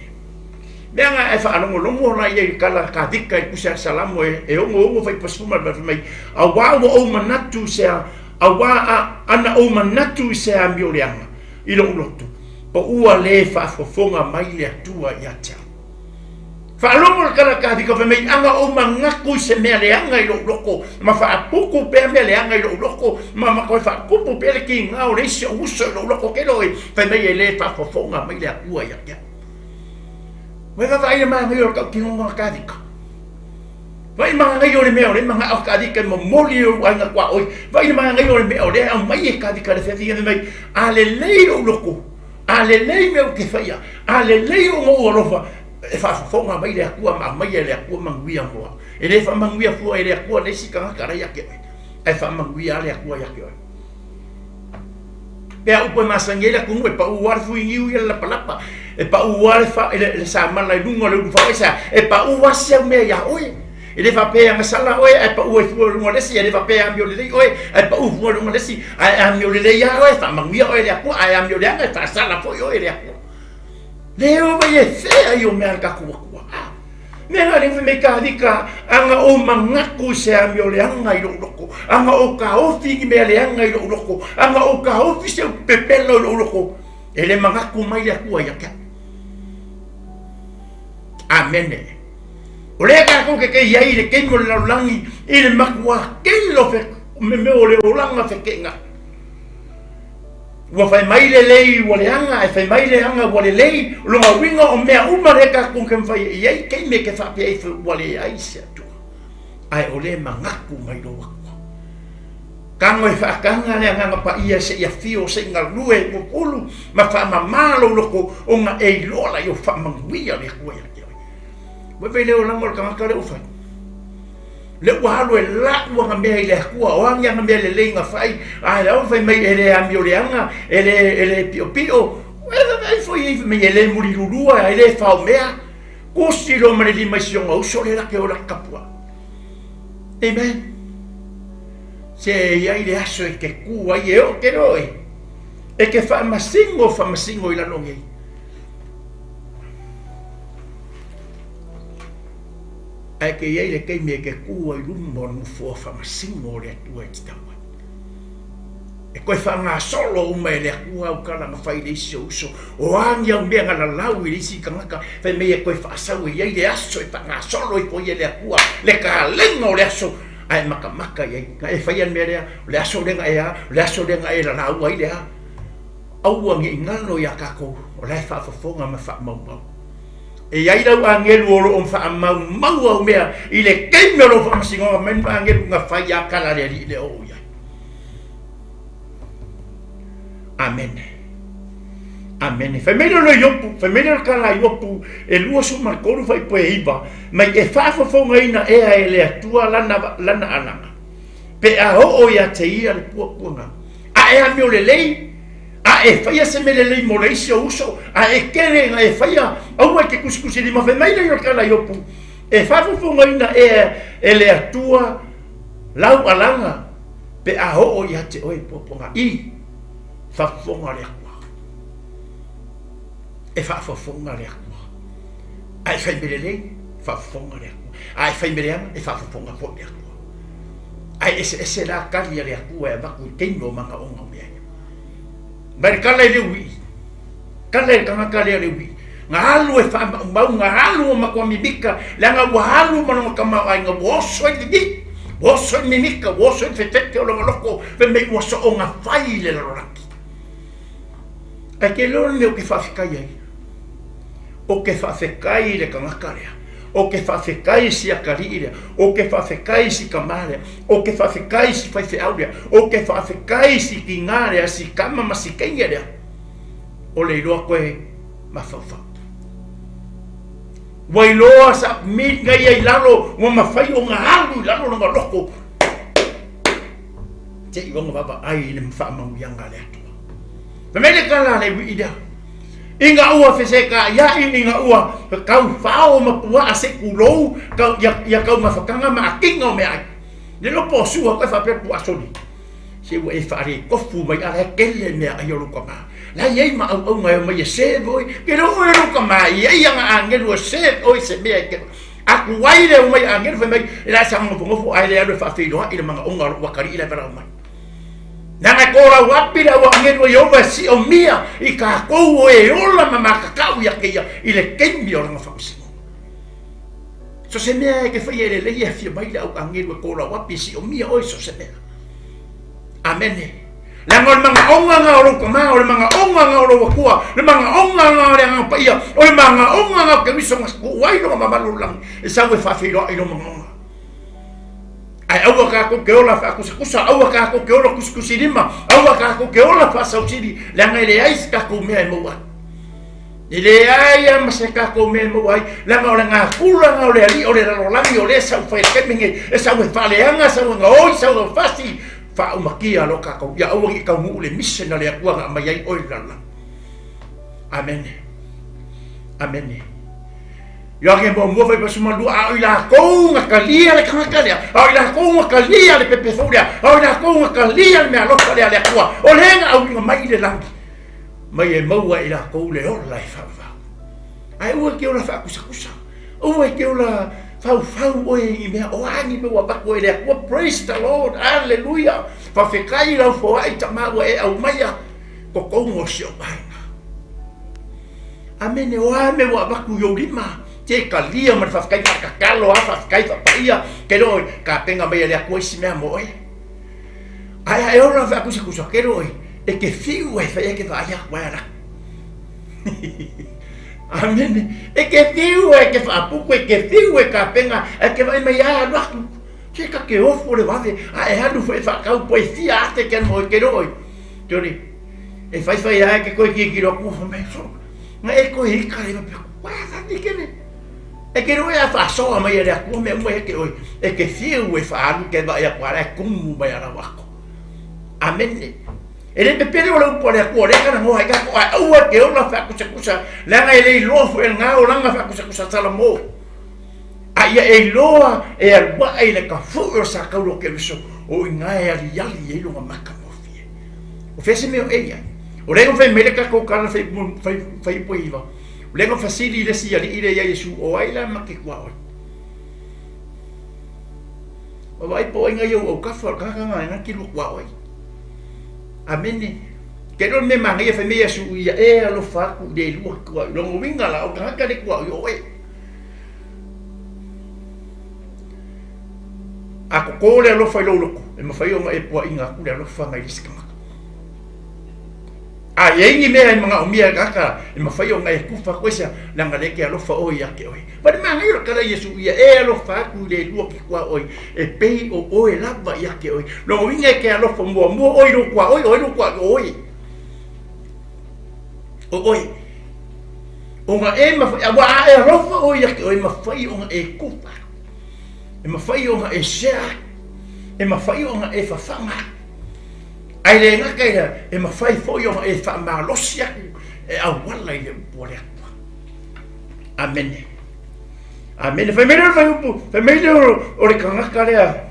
Mea nga e faalogologo la ia i kala ka vika i pusa salamo e, e ongo ongo fai pasuma ma mai awa ua ou manatu se a awa a ana ou manatu i se amioleaga i lou loto po ua le faafofoga mai le Atua ia te au. Faalogo le tala kavika fai mai aga ou manatu i se mea leaga i lou loko ma faapuku pea mea leaga i lou loko ma ma toe faakupu pea le kiga o le isi ou uso i lou loko ke loe fai mai e le faafofoga mai le Atua ia te au. Ua vaavaai le manaia o le tautinoga o kavika. Vai manaia o le mea o le manao kavika e momoli i ou aiga tuaoi. Vai le manaia o le mea o lea e aumai e kavika le feafiafi mai a lelei lou loko. A lelei mea ou te faia, a lelei ona ou alofa, e faafofoga mai le Atua ma aumaia e le Atua manuia mo au. E le faamanuia fua e le Atua le isi tagata la ia te oe, ae faamanuia lava le Atua ia te oe. Pe a upu e masani ai le atunuu, e pau lava le fuiniu ia le lapalapa, e pau lava le fa, le, le samala i luga o le ulu faaoesa, e pau lava si au mea iā oe. E le faapea e agasala oe ae pau ai fua i luga o le isi, e le faapea e amio lelei oe ae pau fua i luga o le isi, ae amio lelei lava oe, faamanuia oe e le Atua, ae amio leaga e faasala foi oe e le Atua. Le omai e fea i o mea a le tatou Atua. A mea na lea fai mai Kālika, ana ou manatu i se amio leaga i lou loto, ana ou taofi i ni mea leaga i lou loto, ana ou taofi se upu pepelo i lou loto, e le manatu mai le Atua ia te au. Amene. O lea tatou te kei ai i le taimi o le lalolagi i le matuā tele o fe, me mea o le olaga fekeʻenaʻi. Ua fai mai lelei ua leaga, ae fai mai leaga ua lelei, o lona uiga o mea uma lea tatou te mafai i ai taimi e te faapea ai ua leai se Atua, ae o lea e manatu mai lou Atua. Tago e faataga le Agaga Paia se i afio, se i galue, pupulu ma faamama lou loto ona e iloa la i faamanuia le Atua ia te oe. Ua vei le olaga o le tagata lea ua fai. Le ua alu e lau ana mea i le Atua, o a ni ana mea lelei na fai, a e au fai mai e le amio leaga, e le, e le piopio, e vaai foi ai fai mai e le mulilulua, e le faomea, kusi loa ma le lima i si ona uso lea la ke ola kapua. Amen. Se e i ai le aso e ke ku ai e o ke loe, e ke faamasino faamasino i lalo nei. Ae ke i ai le taimi e ke kū ai luma o le nofoa faamasino o le Atua e tatau ai. E toe faagasolo uma e le Atua au tala na fai i le isi ou uso, o a ni au mea na lalau i le isi tagata, fai mai e toe faasau e i ai le aso e faagasolo ifo ai e le Atua le kalega o le aso, ae matamata i ai. Na e faia le mea lea, o le aso lea na e a, o le aso lea na e lalau ai le a. Aua ne i galo iā tatou, o la e faafofoga ma faamaumau. E i ai lau agelu o lo o faamaumau au mea i le taimi o lou faamasinoga mai ma agelu na fai a kala le alii le oo i ai. Amene. Amene. Fai mai le Iopu, fai mai le kala Iopu e 23 fuaiupu e 9, mai e faafofogaina ea e le Atua lana lana alaga. Pe a oo ia te ia le puapuaga. A e amio lelei, A e faia se mea lelei mo le isi ou uso, a e kele ina e faia, aua e te kusikusi lima. Fai mai lea o le tala a Iopu, E faafofogaina ea e le Atua lau alaga pe a oo ia te oe puapuaga i faafofoga le Atua. E faafofoga le Atua. A e fai mea lelei, faafofoga le Atua. A e fai mea leaga, e faafofoga foi le Atua. Ae eseese la tali a le Atua e avatu i taimi o manaoga o mea ia. Mai le kala i le uii, kala i le tagata lea le uii. Na alu e faamaumau, na alu o matua mimika, leaga ua alu ma lona tamaoaiga, ua oso ai le lii, ua oso ai le mimika, ua oso ai le fefete o lona loto, fai mai ua soona fai le lalolagi. Ae te iloa le mea ou te faafetai ai, ou te faafetai i le tagata lea, ou te faafetai i si atalii lea, ou te faafetai i si tama lea, Ou te faafetai i si faifeau lea, ou te faafetai i si tinā lea, si tama ma si teine lea, o le iloa koe mafaufau. Ua iloa sa mid ia i lalo, ua mafai ona alu i lalo lona loto, se i ona vaavaai i le faamanuiaga a le Atua. Fai mai le tala a le uii lea, ina ua feseta'ia'i ina ua taufao ma pua'a se tulou ia, ia taumafataga ma atiga o meaai. Le iloa po o sua koe faapea pua'a soli. Se ua e faaletofu mai a la e tele meaai o lou tama. La e i ai ma auauna e omai e serve oe. Ke le oe lou tama e i ai ana agelu e serve oe se mea e te atu ai le omai agelu fai mai e la sa nofonofo ae le alu e faafeiloai le manaoga o lou atalii la e valaau mai. Leaga e kolau api le au agelu a Ieova e siomia i tatou o e ola ma makakau ia te ia i le taimi o lana faamasinoga. So se mea e te faia e lelei e afio mai le au agelu e kolau api e siomia oe so se mea. Amene. Leaga o le manaoga na o lou tama, o le manaoga na o lou Atua, le manaoga na o le Agaga Paia, o le manaoga na o Keriso na tuu ai lona mamalu o le lagi, e sau e faafeiloai i lou manaoga. Ae aua tatou te ola faakusakusa, aua tatou te ola kusikusilima, aua tatou te ola faasausili, leaga e leai se tatou mea e maua ai. E leai lava ma se tatou mea e maua ai, leaga o le gafulaga o le alii o le lalolagi o lea e sau fai i le taimi lenei, e sau e faaleaga, sau e gaoi, sau e fasi. Faaumakia loa tatou, ia aua ne i taunuu le mission a le Atua na aumai ai oe i le lalolagi. Amene. Amene. Ioane muamua fai 12, a o i latou na talia le tagata lea, a o i latou na talia le pepefou lea, a o i latou na talia le meaalofa lea a le Atua, o lea na auina mai i le lagi, mai e maua e i latou le ola e faavavau. Ae aua e te ola faakusakusa, aua e te ola faufau oe i ni mea, o a ni mea ua avatu ai e le Atua, praise the Lord, aleluia, faafetai i lau foai tama ua e aumaia totonu o si ou aiga. Amene, o a mea ua avatu i ou lima, te talia ma le faafetai faatatalo a, faafetai faapaia, ke loa oe, tapena mai e le Atua isi mea mo oe. Ae a e ola faakusakusa, ke loa oe, e te fiu e fai ai ke vaai atu ai ala. Amene, e te fiu e te faapuku, e te fiu e tapena, e te vaai mai a alu atu. Se ka te ofo le vave, a e alu foi e faatau po e fia afe ke mo e ke loa oe. Tole, E whaiwhai ai ke koe ki ki roku ho me so. Nga e koe ika le pe wa fa ni kene. E ke roe a whaasoa mai e le akua me uma e ke oi. E ke whiu e whaalu ke vai aku ara e kumu mai ara wako. Amene. E le pepele o le upu a le Atua, o lea kana ngoa i kako, ae aua ke ola whaakusakusa, leaga e le iloa fue ngā olanga whaakusakusa Salamo. A ia e iloa e aluae i le kafuʻi o sa kaula o Keriso, o i ngā e aliali ai lona matagofie. O fea se mea o e i ai? O lea na fai mai le tatou tala fai, fai, fai upu e iva. O lea na fasili le isi aliʻi lea iā Iesu, o ai la ma ke tuaoi? Vaavaai po o ai na ia ou autafa, o le tagata na e na ki lua tuaoi. Amene. Ke iloa le mea manaia fai mai Iesu ia e alofa atu i le lua tuaoi. Lona uiga la, o le tagata le tuaoi o oe. A koko le alofa i lou loto, e mafai ona e puaʻina atu le alofa nai le isi tagata. A i ai ni mea e manaomia e tagata, e mafai ona e kufa atu ai sea, leaga lea e te alofa oe ia te oe. Ma le manaia o le tala a Iesu ia e alofa atu i le lua ki tuaoi, e pei o oe lava ia te oe. Lona uiga e te alofa muamua oe i lou tuaoi, o ai lou tuaoi? O oe. O oe. Ona e mafai, aua a e alofa oe ia te oe, e mafai ona e kufa. E mafai ona e sea, e mafai ona e fafaga. Ae le gata i lea, e mafai foi ona e faamalosi atu e auala i le upu a le Atua. Amene. Amene. Fai mai lea o le fuaiupu, fai mai lea o le tagata lea,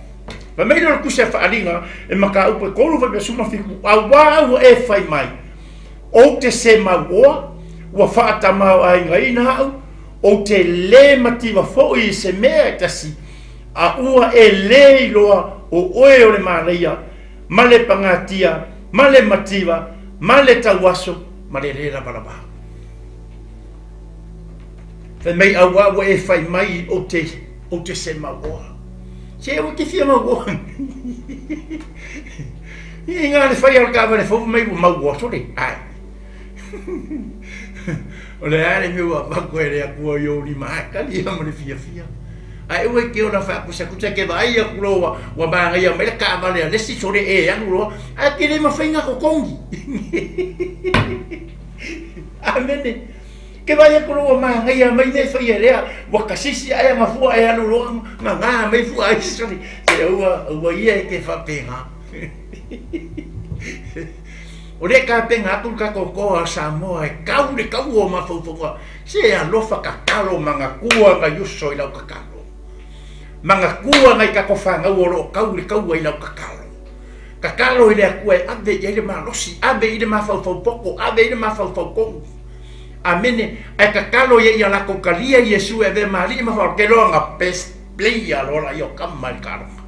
fai mai lea o le tusi a Faaaliga e mataupu e 3:17, auā ua e fai mai, Ou te se mauoa, ua faatamaoaigaina au, ou te lē mativa foi i se mea e tasi, a ua e lē iloa o oe o le manaia, ma le pagatia, ma le mativa, ma le tauaso, ma le lē lavalava. Fai mai auā ua e fai mai ou te, ou te se mauoa. Se ua te fia mauoa. I ngā le whai o le taavale fou mai ua mauoa sole. Ai. O le a le mea ua avatu e le Atua i ou lima, ae tali ia ma le fiafia. Ae aua e te ola faakusakusa ke vaai atu loa ua, ua manaia mai le taavale a le isi sole e alu loa, ae te le mafai ona totogi. Amene. Ke vaai atu loa ua manaia mai mea e faia e lea, ua kasisi ae ana fua e alu loa gagā mai fua a isi sole. Se aua, aua ia e te faapena. O lea e tapena atu le tatou toa o Samoa e kau le kaua o mafaufauga, se alofa tatalo manatua nai uso i lau tatalo. Manatua nai tatou fanau o lo o kau le kaua i lau tatalo. Tatalo i le Atua e ave i ai le malosi, ave i le mafaufau poto, ave i le mafaufau tonu. Amene. Ae tatalo ia ia latou talia Iesu e avea ma Alii ma Faaola, ke loa na best player loa laia o kama i le taaloga.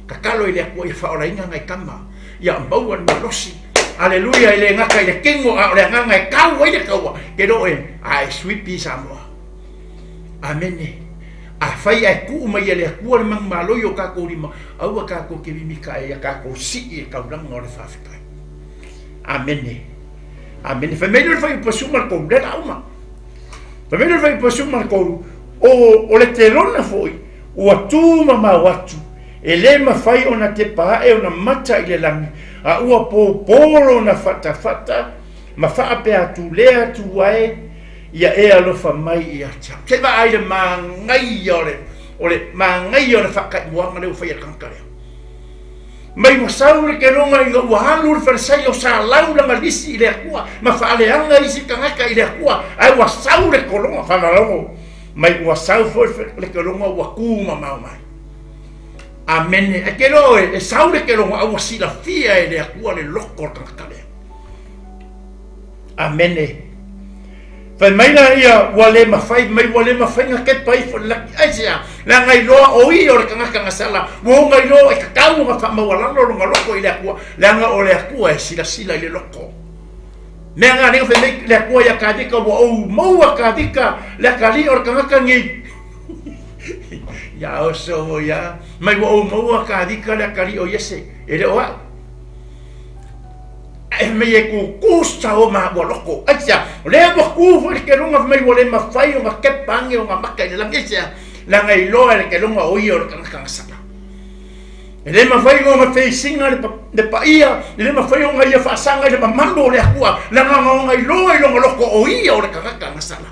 Tatalo i le Atua ia faaolaina nai tama, ia maua le malosi. Aleluia, e le gata i le kino a o le agaga e kau ai le kaua, ke loa e, a e swipi Samoa. Amene. Afai ae tuu mai e le Atua le manumalo i o tatou lima, aua tatou te mimita e ia tatou sii i le taulaga o le faafetai. Amene. Amene. Fai mai lea o le fuaiupu 13, lea o le a uma. Fai mai lea o le fuaiupu 13, o, o le telona foi, Ua tu mamao atu, e le mafai ona tepa ae ona mata i le lagi, a ua pōpō lona fatafata ma faapea atu lea atu ae ia e alofa mai ia te au. Se i vaai le manaia o le, o le manaia o le faataimuaga lea ua fai e le tagata lea. Mai ua sau le keloga ina ua alu le Farisaio sa lau lana lisi i le Atua ma faaleaga isi tagata i le Atua, ae ua sau le kologa faalalogo mai ua sau foi le keloga ua tu mamao mai. Amene. Ae ke iloa oe, e sau le keloga a ua silafia e le Atua le loko o le tagata lea. Amene. Fai mai la ia, ua le mafai mai, ua le mafai na kepa ifo le laki. Aisea? Leaga iloa o ia o le tagata na sala, ua ona iloa e tatau ona faamaualalo lona loko i le Atua, leaga o le Atua e silasila i le loko. Mea na lea fai mai le Atua ia Kavika, ua ou maua Kavika, le atalii o le tagata nei. Ia oso ia, mai ua ou maua Kavika le atalii o Iese, e le o au. Ae fai mai e kukū sao ma ua loko. Aisea? O lea ua kū foi le keloga fai mai ua le mafai ona kepa age ona maka i le lagi. Aisea? Leaga iloa e le keloga o ia o le tagata gasala. E le mafai ona feisiga le, le paia, e le mafai ona ia faasaga i le mamalu o le Atua, leaga ona iloa i lona loko o ia o le tagata gasala.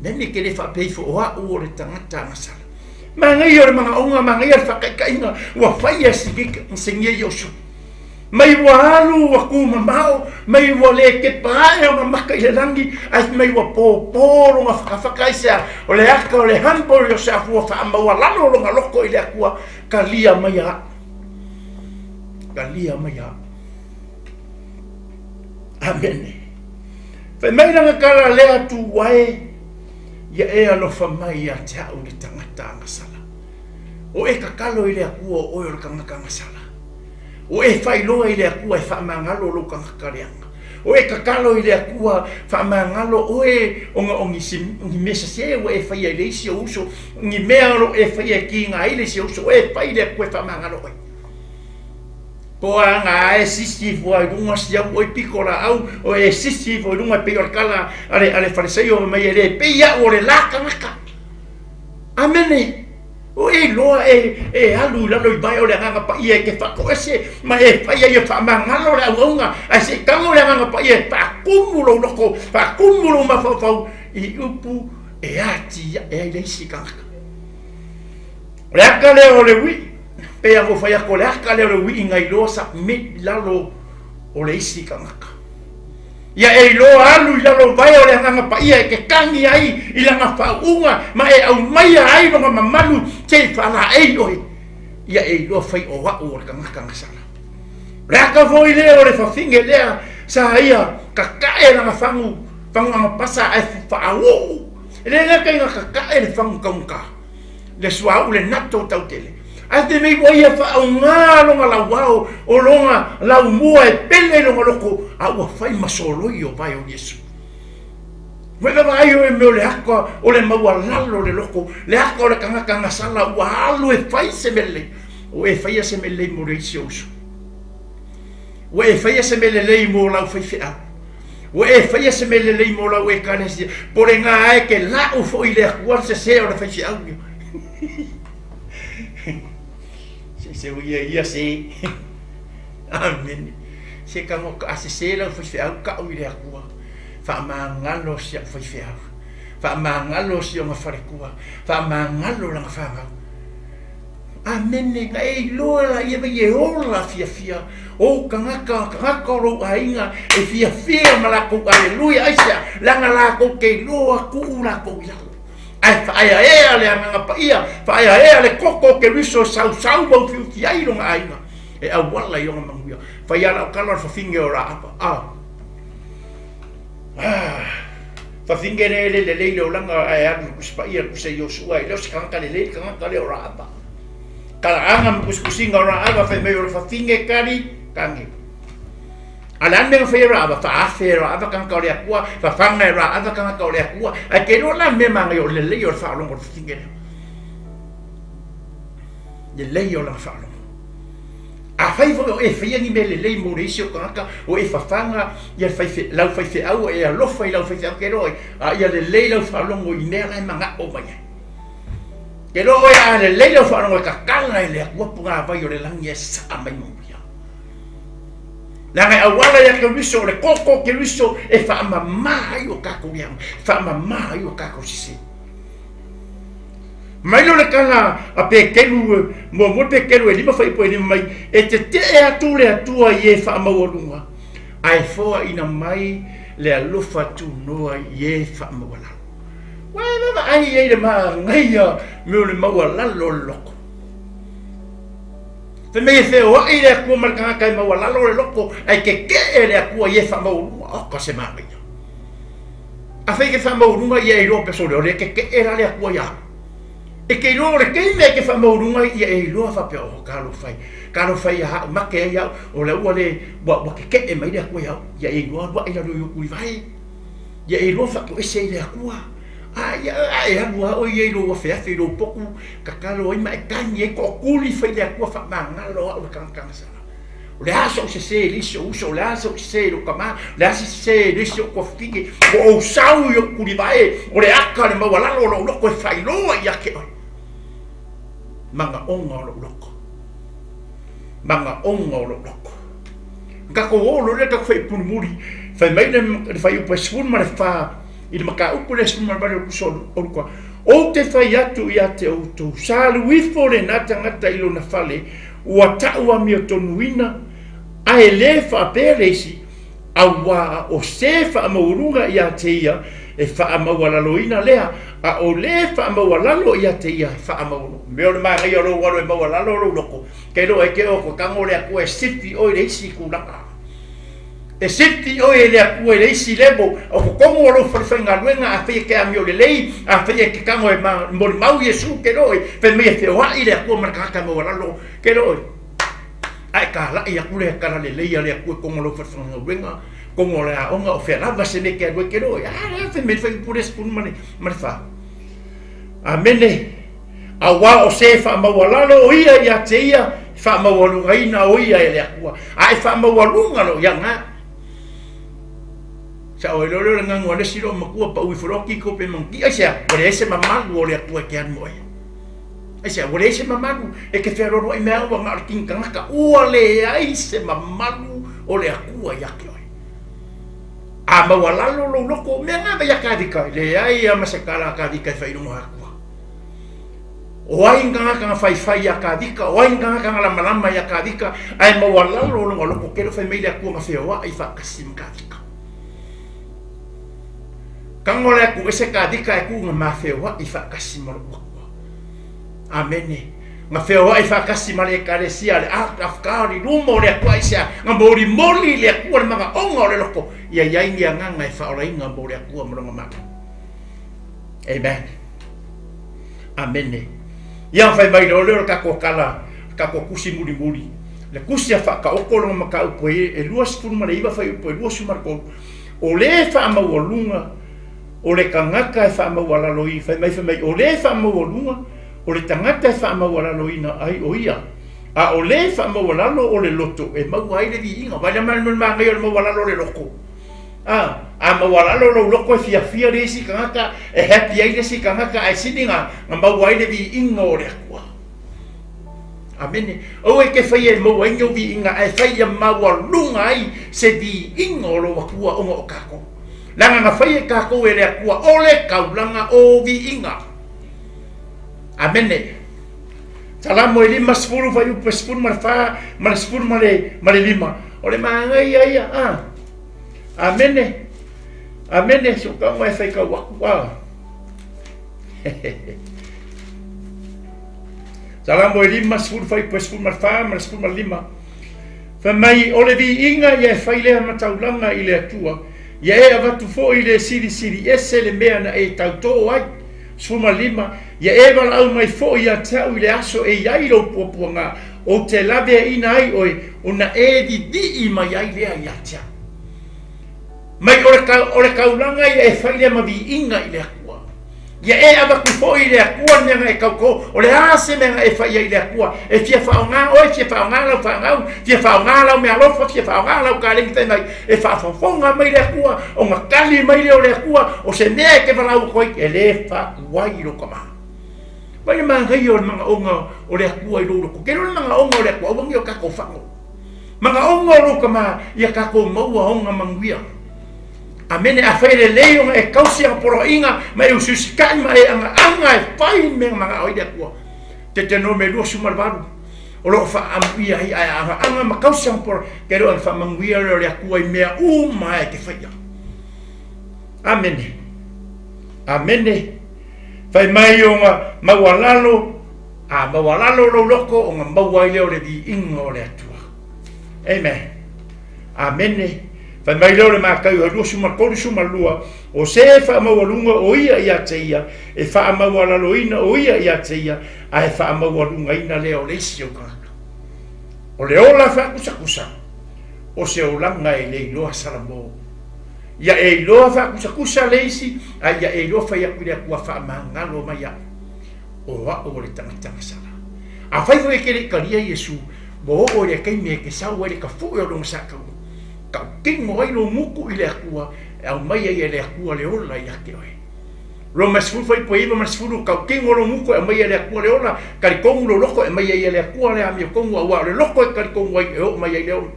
Nani ke le faapea ifo o au o le tagata gasala. Manaia o le manaoga, manaia le faataitaiga ua faia e Sigia Iosu. Mai ua alu ua tumamao, mai ua le kepa ae ona maka i le lagi, ae mai ua pōpō lona fakafaka aisea, o le aka o le humble yourself ua faamaualalo lona loko i le Atua, talia mai a au. Talia mai a au. Amene. Fai mai lana tala lea Atua e, ia e alofa mai ia te au le tagata agasala. O e tatalo i le Atua o oe o le tagata agasala. O e faailoa i le Atua e faamagalo lou tagata leaga. O e tatalo i le Atua faamagalo oe ona o ni, ni mea sese ua e faia i le isi ou uso, ni mea o lo o e faia e kiga ai le isi ou uso, o e fai i le Atua e faamagalo oe. Po a ga e sisi ifo ai luga si au oi piko laau, o e sisi ifo i luga e pei o le tala a le, a le Fariseio mai e le pei au o le la tagata. Amene. O e iloa e, e alu i lalo i vae o le Agaga Paia e te faatoese ma e fai ai e faamagalo le auauna, ae se i tago le Agaga Paia e faakumu lou loko, faakumu lou mafaufau i upu e atiae ai le isi tagata. O le aka lea o le ui'i, pei ona ou fai atu, o le aka lea o le ui'i na iloa submit i lalo o le isi tagata. Ia e iloa alu i lalo vae o le Agaga Paia e te tagi ai i lana faauuga ma e aumaia ai lona mamalu se i faalaei oe. Ia e iloa fai o au o le tagata na sala. O le aka foi lea o le fafine lea sa ia kakae lana fagu, fagu agapasa ae faauu. E le gata ina kakae le fagu taugata. le suauu le nato tautele. Ae te mei ua ia faaaoga lona lauao o lona laumua e pele i lona loko, a ua fai ma soloi o vae o Iesu. Ua e vaavaai oe mea o le aka o le maualalo o le loko, le aka o le tagata gasala ua alu e fai se mea lelei. Ua e faia se mea lelei mo le isi ou uso. Ua e faia se mea lelei mo lau faifeau. Ua e faia se mea lelei mo lau Ekalesia. Po le gā e ke la'u foi i le Atua le sesē o le faifeau ia. Se se ia ia se. Amene. Se ka ngo ka sesē lau faifeau ka'u i le Atua. Faamagalo si a'u faifeau. Faamagalo si ona faletua. Faamagalo lana fanau. Amene, na e iloa la ia vai e ola fiafia ou tagata, tagata o lou aiga e fiafia ma lakou aleluia, aisea? Leaga lakou te iloa tuu lakou i lalo. Ae faaeaea le Agaga Paia, faaeaea le koko o Keriso e sausau ma ufiufi ai lona aiga e auala i ona manuia. Fai a lau tala o le fafine o Raapa. Ah. Ah. Fafine le le lelei le olaga ae alu i le Tusi Paia le tusi a Iosua, e le o se tagata lelei le tagata lea o Raapa. Talaaga ma tusitusiga o Raava fai mai o le fafine kali tane. A le a le mea na fai e Raava? Faafe e Raava tagata o le Atua, fafaga e Raava tagata o le Atua. Ae te iloa la mea manaia o le lelei o le faalogo o le fafine lea. Lelei o lana faalogo. Afai foi o e faia ni mea lelei mo le isi o tagata, o e fafaga ia le lau faifeau, o e alofa i lau faifeau, te iloa a ia lelei lau faalogo i mea la e manao mai ai. Te iloa oe a lelei lau faalogo e tatala e le Atua pugāvai o le lagi e sasaa mai manuia. Leaga e auala ia Keriso, o le koko o Keriso e faamama ai o tatou leaga, e faamama ai o tatou sese. Mai lea o le tala a Peteru, muamua Peteru e 5 fuaiupu e 5 mai, e tetee atu le Atua i e faamaualuga, ae foaina mai le alofa tunoa i e faamaualalo. Ua e vaavaai i ai i le manaia me o le maualalo o le loto. Fai mai e feoai le Atua ma le tagata e maualalo le loto, ae tetee le Atua i e faamaualuga. Oka se manaia. Afai e te faamaualuga ia e iloa pe sole o lea e tetee la le Atua ia au. E te iloa o le taimi e te faamaualuga ai ia e iloa faapea oh talofa e, talofa e ia au mate ai au o la ua le ua ua tetee mai le Atua ia au. Ia e iloa alu ae i lalo i ou tulivae. Ia e iloa faatoese i le Atua. A ia a e alu lava oe ia i lou afeafe i lou potu tatalo ai ma e tagi ai toatuli fai le Atua faamagalo au le tagata gasala. O le a so'u sesē i le isi ou uso, o le a so'u sesē i lou tamā, o le a se sesē i le isi ou tuafafine, ua ou sau i ou tulivae, o le aka o le maualalo o lou loto e faailoa ia te oe manaoga o lou loto, manaoga o lou loto. Na tatou oo loa lea i le tatou fuaiupu mulimuli, fai mai le fuaiupu e 14 i le mataupu lea 18 o le Tusi o Luka, Ou te fai atu ia te outou, salu ifo lena tagata i lona fale, ua ta'u amiotonuina, ae lē faapea le isi, auā o se faamaualuga ia te ia e faamaualaloina lea, a o lē faamaualalo ia te ia e faamaualuga. Mea o le manaia o lou alo e maualalo lou loko, ke loa e te o ko tago le Atua e sifi oe i le isi tulaga. E sifi oe e le Atua i le isi level o totonu o lou fale faigaluega, afai e te amio lelei, afai e te tago e molimau Iesu ke loa, fai mai e feoai le Atua ma le tagata maualalo ke loa. Ae talai atu le tala lelei a le Atua i totonu o lou fale faigaluega, totonu o le aoga, o fea lava se mea e te alu ai ke loa. A lea fai mai le fuaiupu lea 14. Amene. Auā o se e faamaualalo o ia ia te ia, e faamaualugaina o ia e le Atua, a e faamaualuga lou ia ga. Sao ai loa lea o le gagu a le isi loomatua pau ifo loa kiko pe manuti, aisea? Ua leai se mamalu o le Atua e te alu ai. Aisea? Ua leai se mamalu e te fealoaloai mea ua na o le kini tagata, ua leai se mamalu o le Atua ia te oe. A maualalo lou loto, mea na ia Kavika, leai lava ma se tala a Kavika e fai i luga o Atua. O ai ni tagata na faifai iā Kavika, o ai ni tagata na lamalama iā Kavika, ae maualalo lona loto tele fai mai le Atua na feoai faatasi ma Kavika. Tago le atu ese Kavika ae tuu na ma feoai faatasi ma lou Atua. Amene. Na feoai faatasi ma le Ekalesia le Ark of God i luma o le Atua aisea? Na molimoli le Atua le manaoga o le loto ia i ai ni agaga e faaolaina mo le Atua ma lona Malo. Amen. Amene. Ia fai mai loa lea o le tatou tala, le tatou tusi mulimuli, le tusi a Faataoto lona mataupu e 29 fuaiupu e 23, o le faamaualuga o le tagata e faamaualaloina, fai mai, fai mai, o le faamaualuga o le tagata e faamaualaloina ai o ia, a o le faamaualalo o le loto e maua ai le viiga. Vaai la mai le manaia o le maualalo o le loto. A, a maualalo lou loto e fiafia le isi tagata, e happy ai le isi tagata, ae sili na, na maua ai le viiga o le Atua. Amene. Aua e te faia e maua ai ni ou viiga, ae fai ia maualuga ai se viiga o lou Atua ona o tatou. Leaga na faia tatou e le Atua o le taulaga o viiga. Amene. Salamo e 50 fuaiupu e 14 ma le 15. O le manaia ia, a. Amene. Amene, so ka mai fai kau aku a. Salamo e 50 fuaiupu e 14 ma le 15. Fai mai, o le viiga ia e fai lea ma taulaga i le Atua, ia e avatu foi le silisili ese le mea na e tautō ai. 15, Ia e valaau mai foi ia te au i le aso e i ai lou puapuaga, ou te laveaiina ai oe, ona e vivii mai ai lea ia te au. Mai o le, o le taulaga ia e fai lea ma viiga i le Atua. Ia e avatu foi i le Atua le mea na e tautō, o le a se mea na e fai ai i le Atua, e fia faaaoga oe, fia faaaoga lau fanau, fia faaaoga lau meaalofa, fia faaaoga lau kaleni fai mai, e faafofoga mai le Atua, ona tali mai lea o le Atua, o se mea e te valaau atu ai, e le faatuai i lou tama. Mai le manaia o le manaoga o le Atua i lou loto. Ke le manaoga o le Atua, aua ne i o tatou fago. Manaoga o lou tama, ia tatou maua ona manuia. Amene. Afai e lelei ona e tausi ana poloaiga ma e usiusitaʻi ma e agaaga e fai ni mea na manao ai le Atua. Tetenome 28 o lo o faaamuia ai ae agaaga ma tausi ana poloaiga, ke le o ana faamanuia lea o le Atua i mea uma e te faia. Amene. Amene. Fai mai ona maualalo, a maualalo lou loto ona maua ai lea o le viiga o le Atua. Amen. Amene. Fai mai lea o le Mataio 23, O se e faamaualuga o ia ia te ia, e faamaualaloina o ia ia te ia, a e faamaualugaina lea o le isi ou tagata. O le ola faakusakusa, o se olaga e le iloa Salamo. Ia e iloa faakusakusa le isi, a ia e iloa fai atu i le Atua faamagalo mai au, o au o le tagata gasala. Afai foi e te le i talia Iesu, Ua oo i le taimi e te sau ai le tafuʻe o lona sataua, tautino ai lou gutu i le Atua, e aumai ai e le Atua le ola ia te oe. Roma 10 fuaiupu e 9 ma le 10, Tautino lou gutu e aumai e le Atua le ola, talitonu lou loto e aumai ai e le Atua le amiotonu, auā o le loto e talitonu ai e oo mai ai le ola.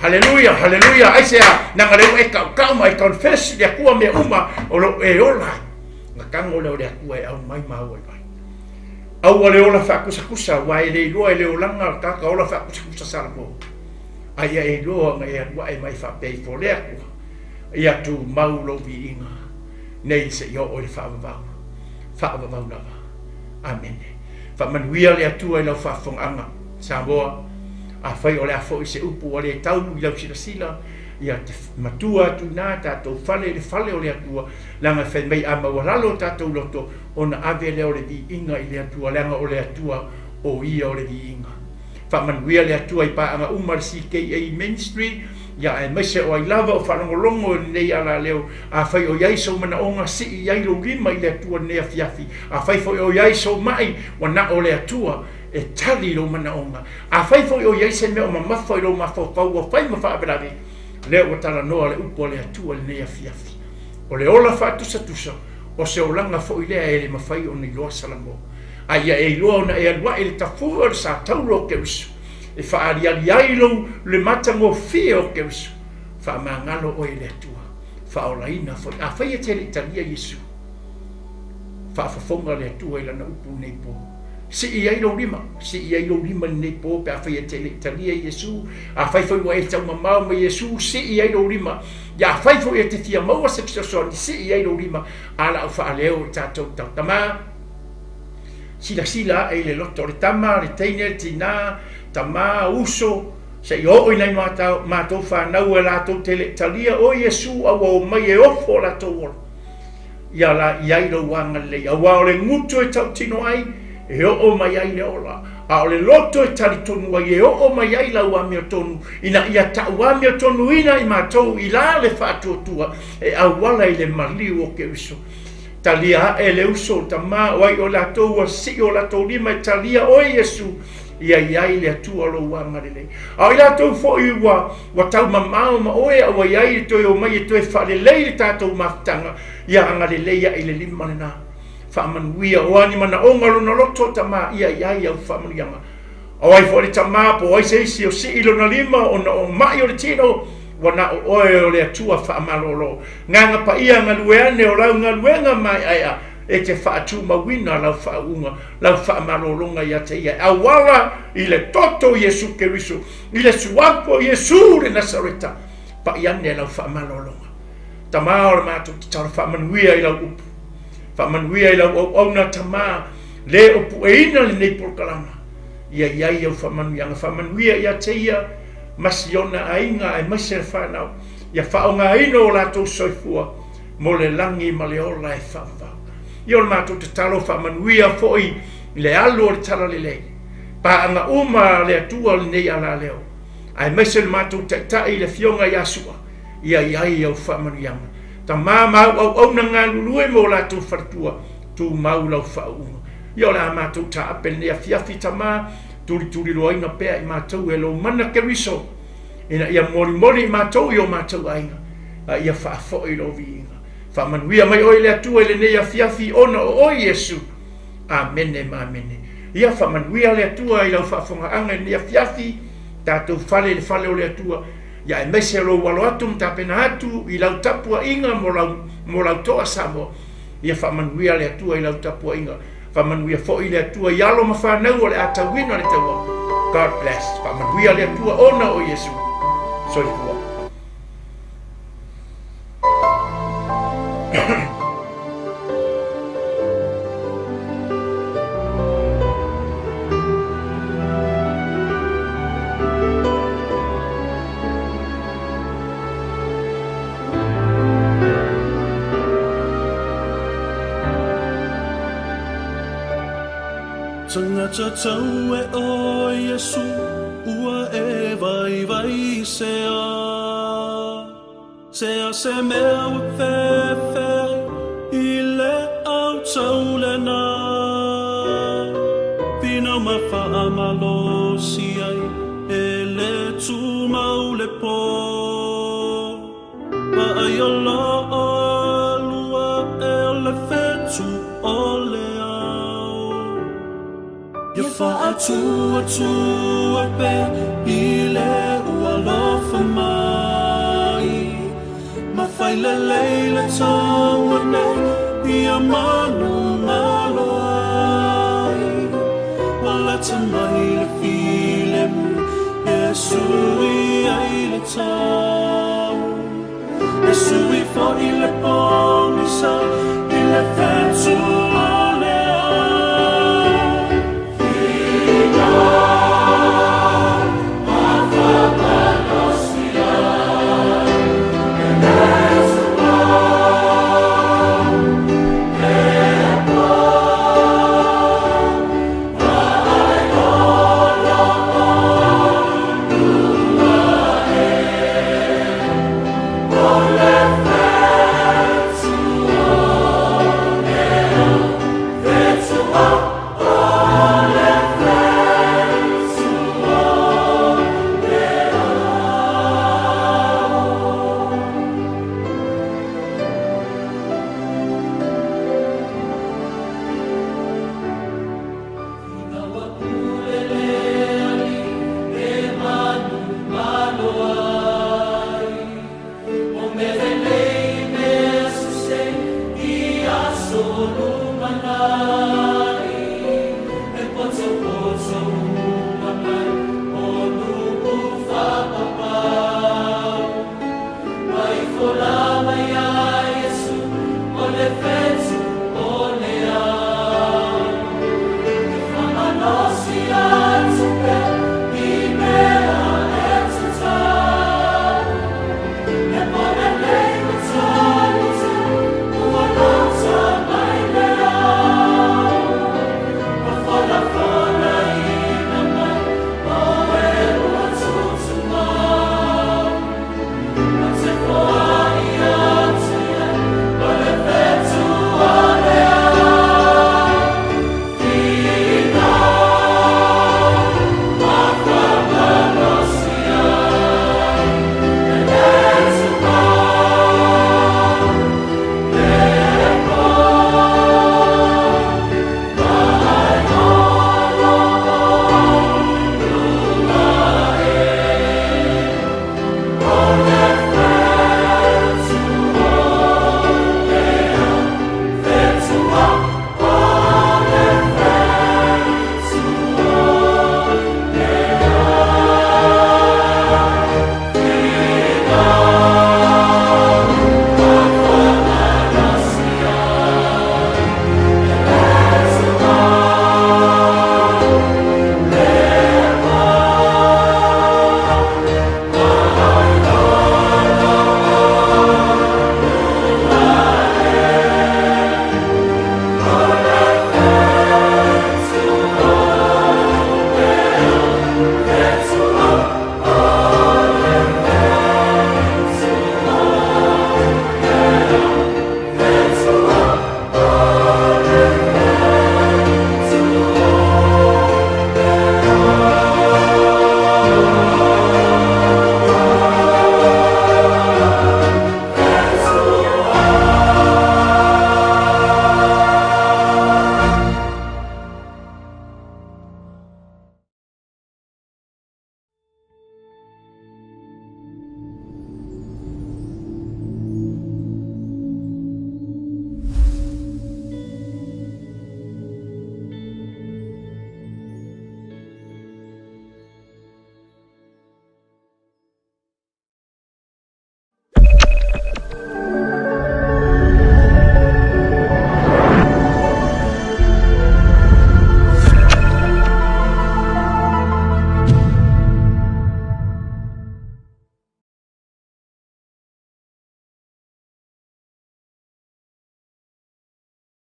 Haleluia, haleluia, aisea, naga lea ua e tautau ma e confess i le Atua mea uma o lo o e ola ai. Na tago lea o le Atua e aumai ma au ai vai. Aua le ola faakusakusa, aua e le iloa e le olaga le tagata ola faakusakusa Salamo. A ia e iloa ona e alu ae mai faapea ifo le Atua, ia tumau lou viiga nei seia oo i le faavavau, faavavau lava. Amene. Faamanuia le Atua i lau faafofogaaga, Samoa. Afai o le a foi se upu ua le tau i lau silasila, ia te matua atu i ina tatou fale i le fale o le Atua, leaga e fai mai a maualalo o tatou loto, ona ave lea o le viiga i le Atua, leaga o le Atua o Ia o le viiga. Faamanuia le Atua i paaga uma a le CKA Ministry, ia aemaise o ai lava o faalogologo i lenei alaleo. Afai o i ai sou manaoga, sii i ai lou lima i le Atua i lenei afiafi. Afai foi o i ai sou maʻi, ua na o le Atua e tali i lou manaoga. Afai foi o i ai se mea o mamafa i lou mafaufau ua fai ma faalavelave, lea ua talanoa le upu a le Atua i lenei afiafi. O le ola faatusatusa, o se olaga foi lea e le mafai ona iloa Salamo. A ia e iloa ona e alu ae i le tafue o le satauro o Keriso, e faaaliali ai lou le matagofie o Keriso. Faamagalo oe e le Atua, faaolaina foi. Afai e te le i talia Iesu, faafofoga le Atua i Lana upu i lenei po. Sii ai lou lima, sii ai lou lima i lenei po pe afai e te le i talia Iesu. Afai foi ua e taumamao ma Iesu, sii ai lou lima. Ia afai foi e te fia maua se fesoasoani, sii ai lou lima, a la au faaleo i tatou tama. Silasila ae i le loto o le tama, le teine, le tinā, tamā, uso, seia oo i nai matou fanau e latou te le i talia o Iesu a ua omai e ofo o latou ola. Ia la i ai lou agalelei, aua o le gutu e tautino ai, e oo mai ai le ola, a o le loto e talitonu ai, e oo mai ai lau amiotonu, ina ia tau amiotonuina i matou i la le faatuatua e auala i le maliu o Keriso. Talia ae le uso, tama, o ai o latou ua sii o latou lima e talia oe Iesu, ia i ai le Atua lou agalelei. A o i latou foi ua, ua taumamao ma oe a ua i ai le toe omai e toe faalelei le tatou mafutaga, ia agalelei ae i le lima lena. Faamanuia, o a ni manaoga o lona loto, tama, ia i ai au faamanuiaga. A o ai foi le tama po o ai se isi o sii lona lima ona o maʻi o le tino, ua na o oe o le Atua faamalolo. Gaga paia galue ane o lau galuega maeaea e te faatumauina lau faauuga, lau faamalologa ia te ia e auala i le toto o Iesu Keriso, i le suafa o Iesu le Nasareta. Pai ane lau faamalologa. Tama o le matou tatalo faamanuia i lau upu. Faamanuia i lau auauna tama le o pueina lenei polokalama. Ia i ai au faamanuiaga. Faamanuia ia te ia ma si ona aiga aemaise le fanau. Ia faaaogaina o latou soifua mo le lagi ma le ola e faavavau. Ia o le matou tatalo faamanuia foi i le alu o le Talalelei. Paaga uma a le Atua lenei alaleo, aemaise le matou Taitai le Afioga ia Sua, ia i ai au faamanuiaga. Tama ma au auauna galulue ma o latou faletua, tumau lau faauuga. Ia o le a matou taape lenei afiafi, Tama, tulituliloaina pea i matou e lou mana Keriso, ina ia molimoli i matou i o matou aiga, a ia faafoi lou viiga. Faamanuia mai oe le Atua i lenei afiafi ona o oe Iesu. Amene ma amene. Ia faamanuia le Atua i lau faafogaaga i lenei afiafi, tatou fale i le fale o le Atua. Ia aemaise lou alo atu ma tapena atu i lau tapuaiga mo lau, mo lau toa Samoa. Ia faamanuia le Atua i lau tapuaiga. Faamanuia foi le Atua i alo ma fanau o le a tauina le taua. God bless. Faamanuia le Atua ona o Iesu. Soifua. Tagata tau e o Iesu ua e vaivai se a Se a se mea ua fefe i le au tau lena. Finau ma faamalosi ai e le tumau le po. Vaai o loo lua e o le fetu o le ao. Ia faatuatua pea i le ua alofa mai. Ma fai lelei le taua nei ia manumalo ai. Ua lata mai le filemu e sui ai le tau. E sui foi le pogisa i le fetu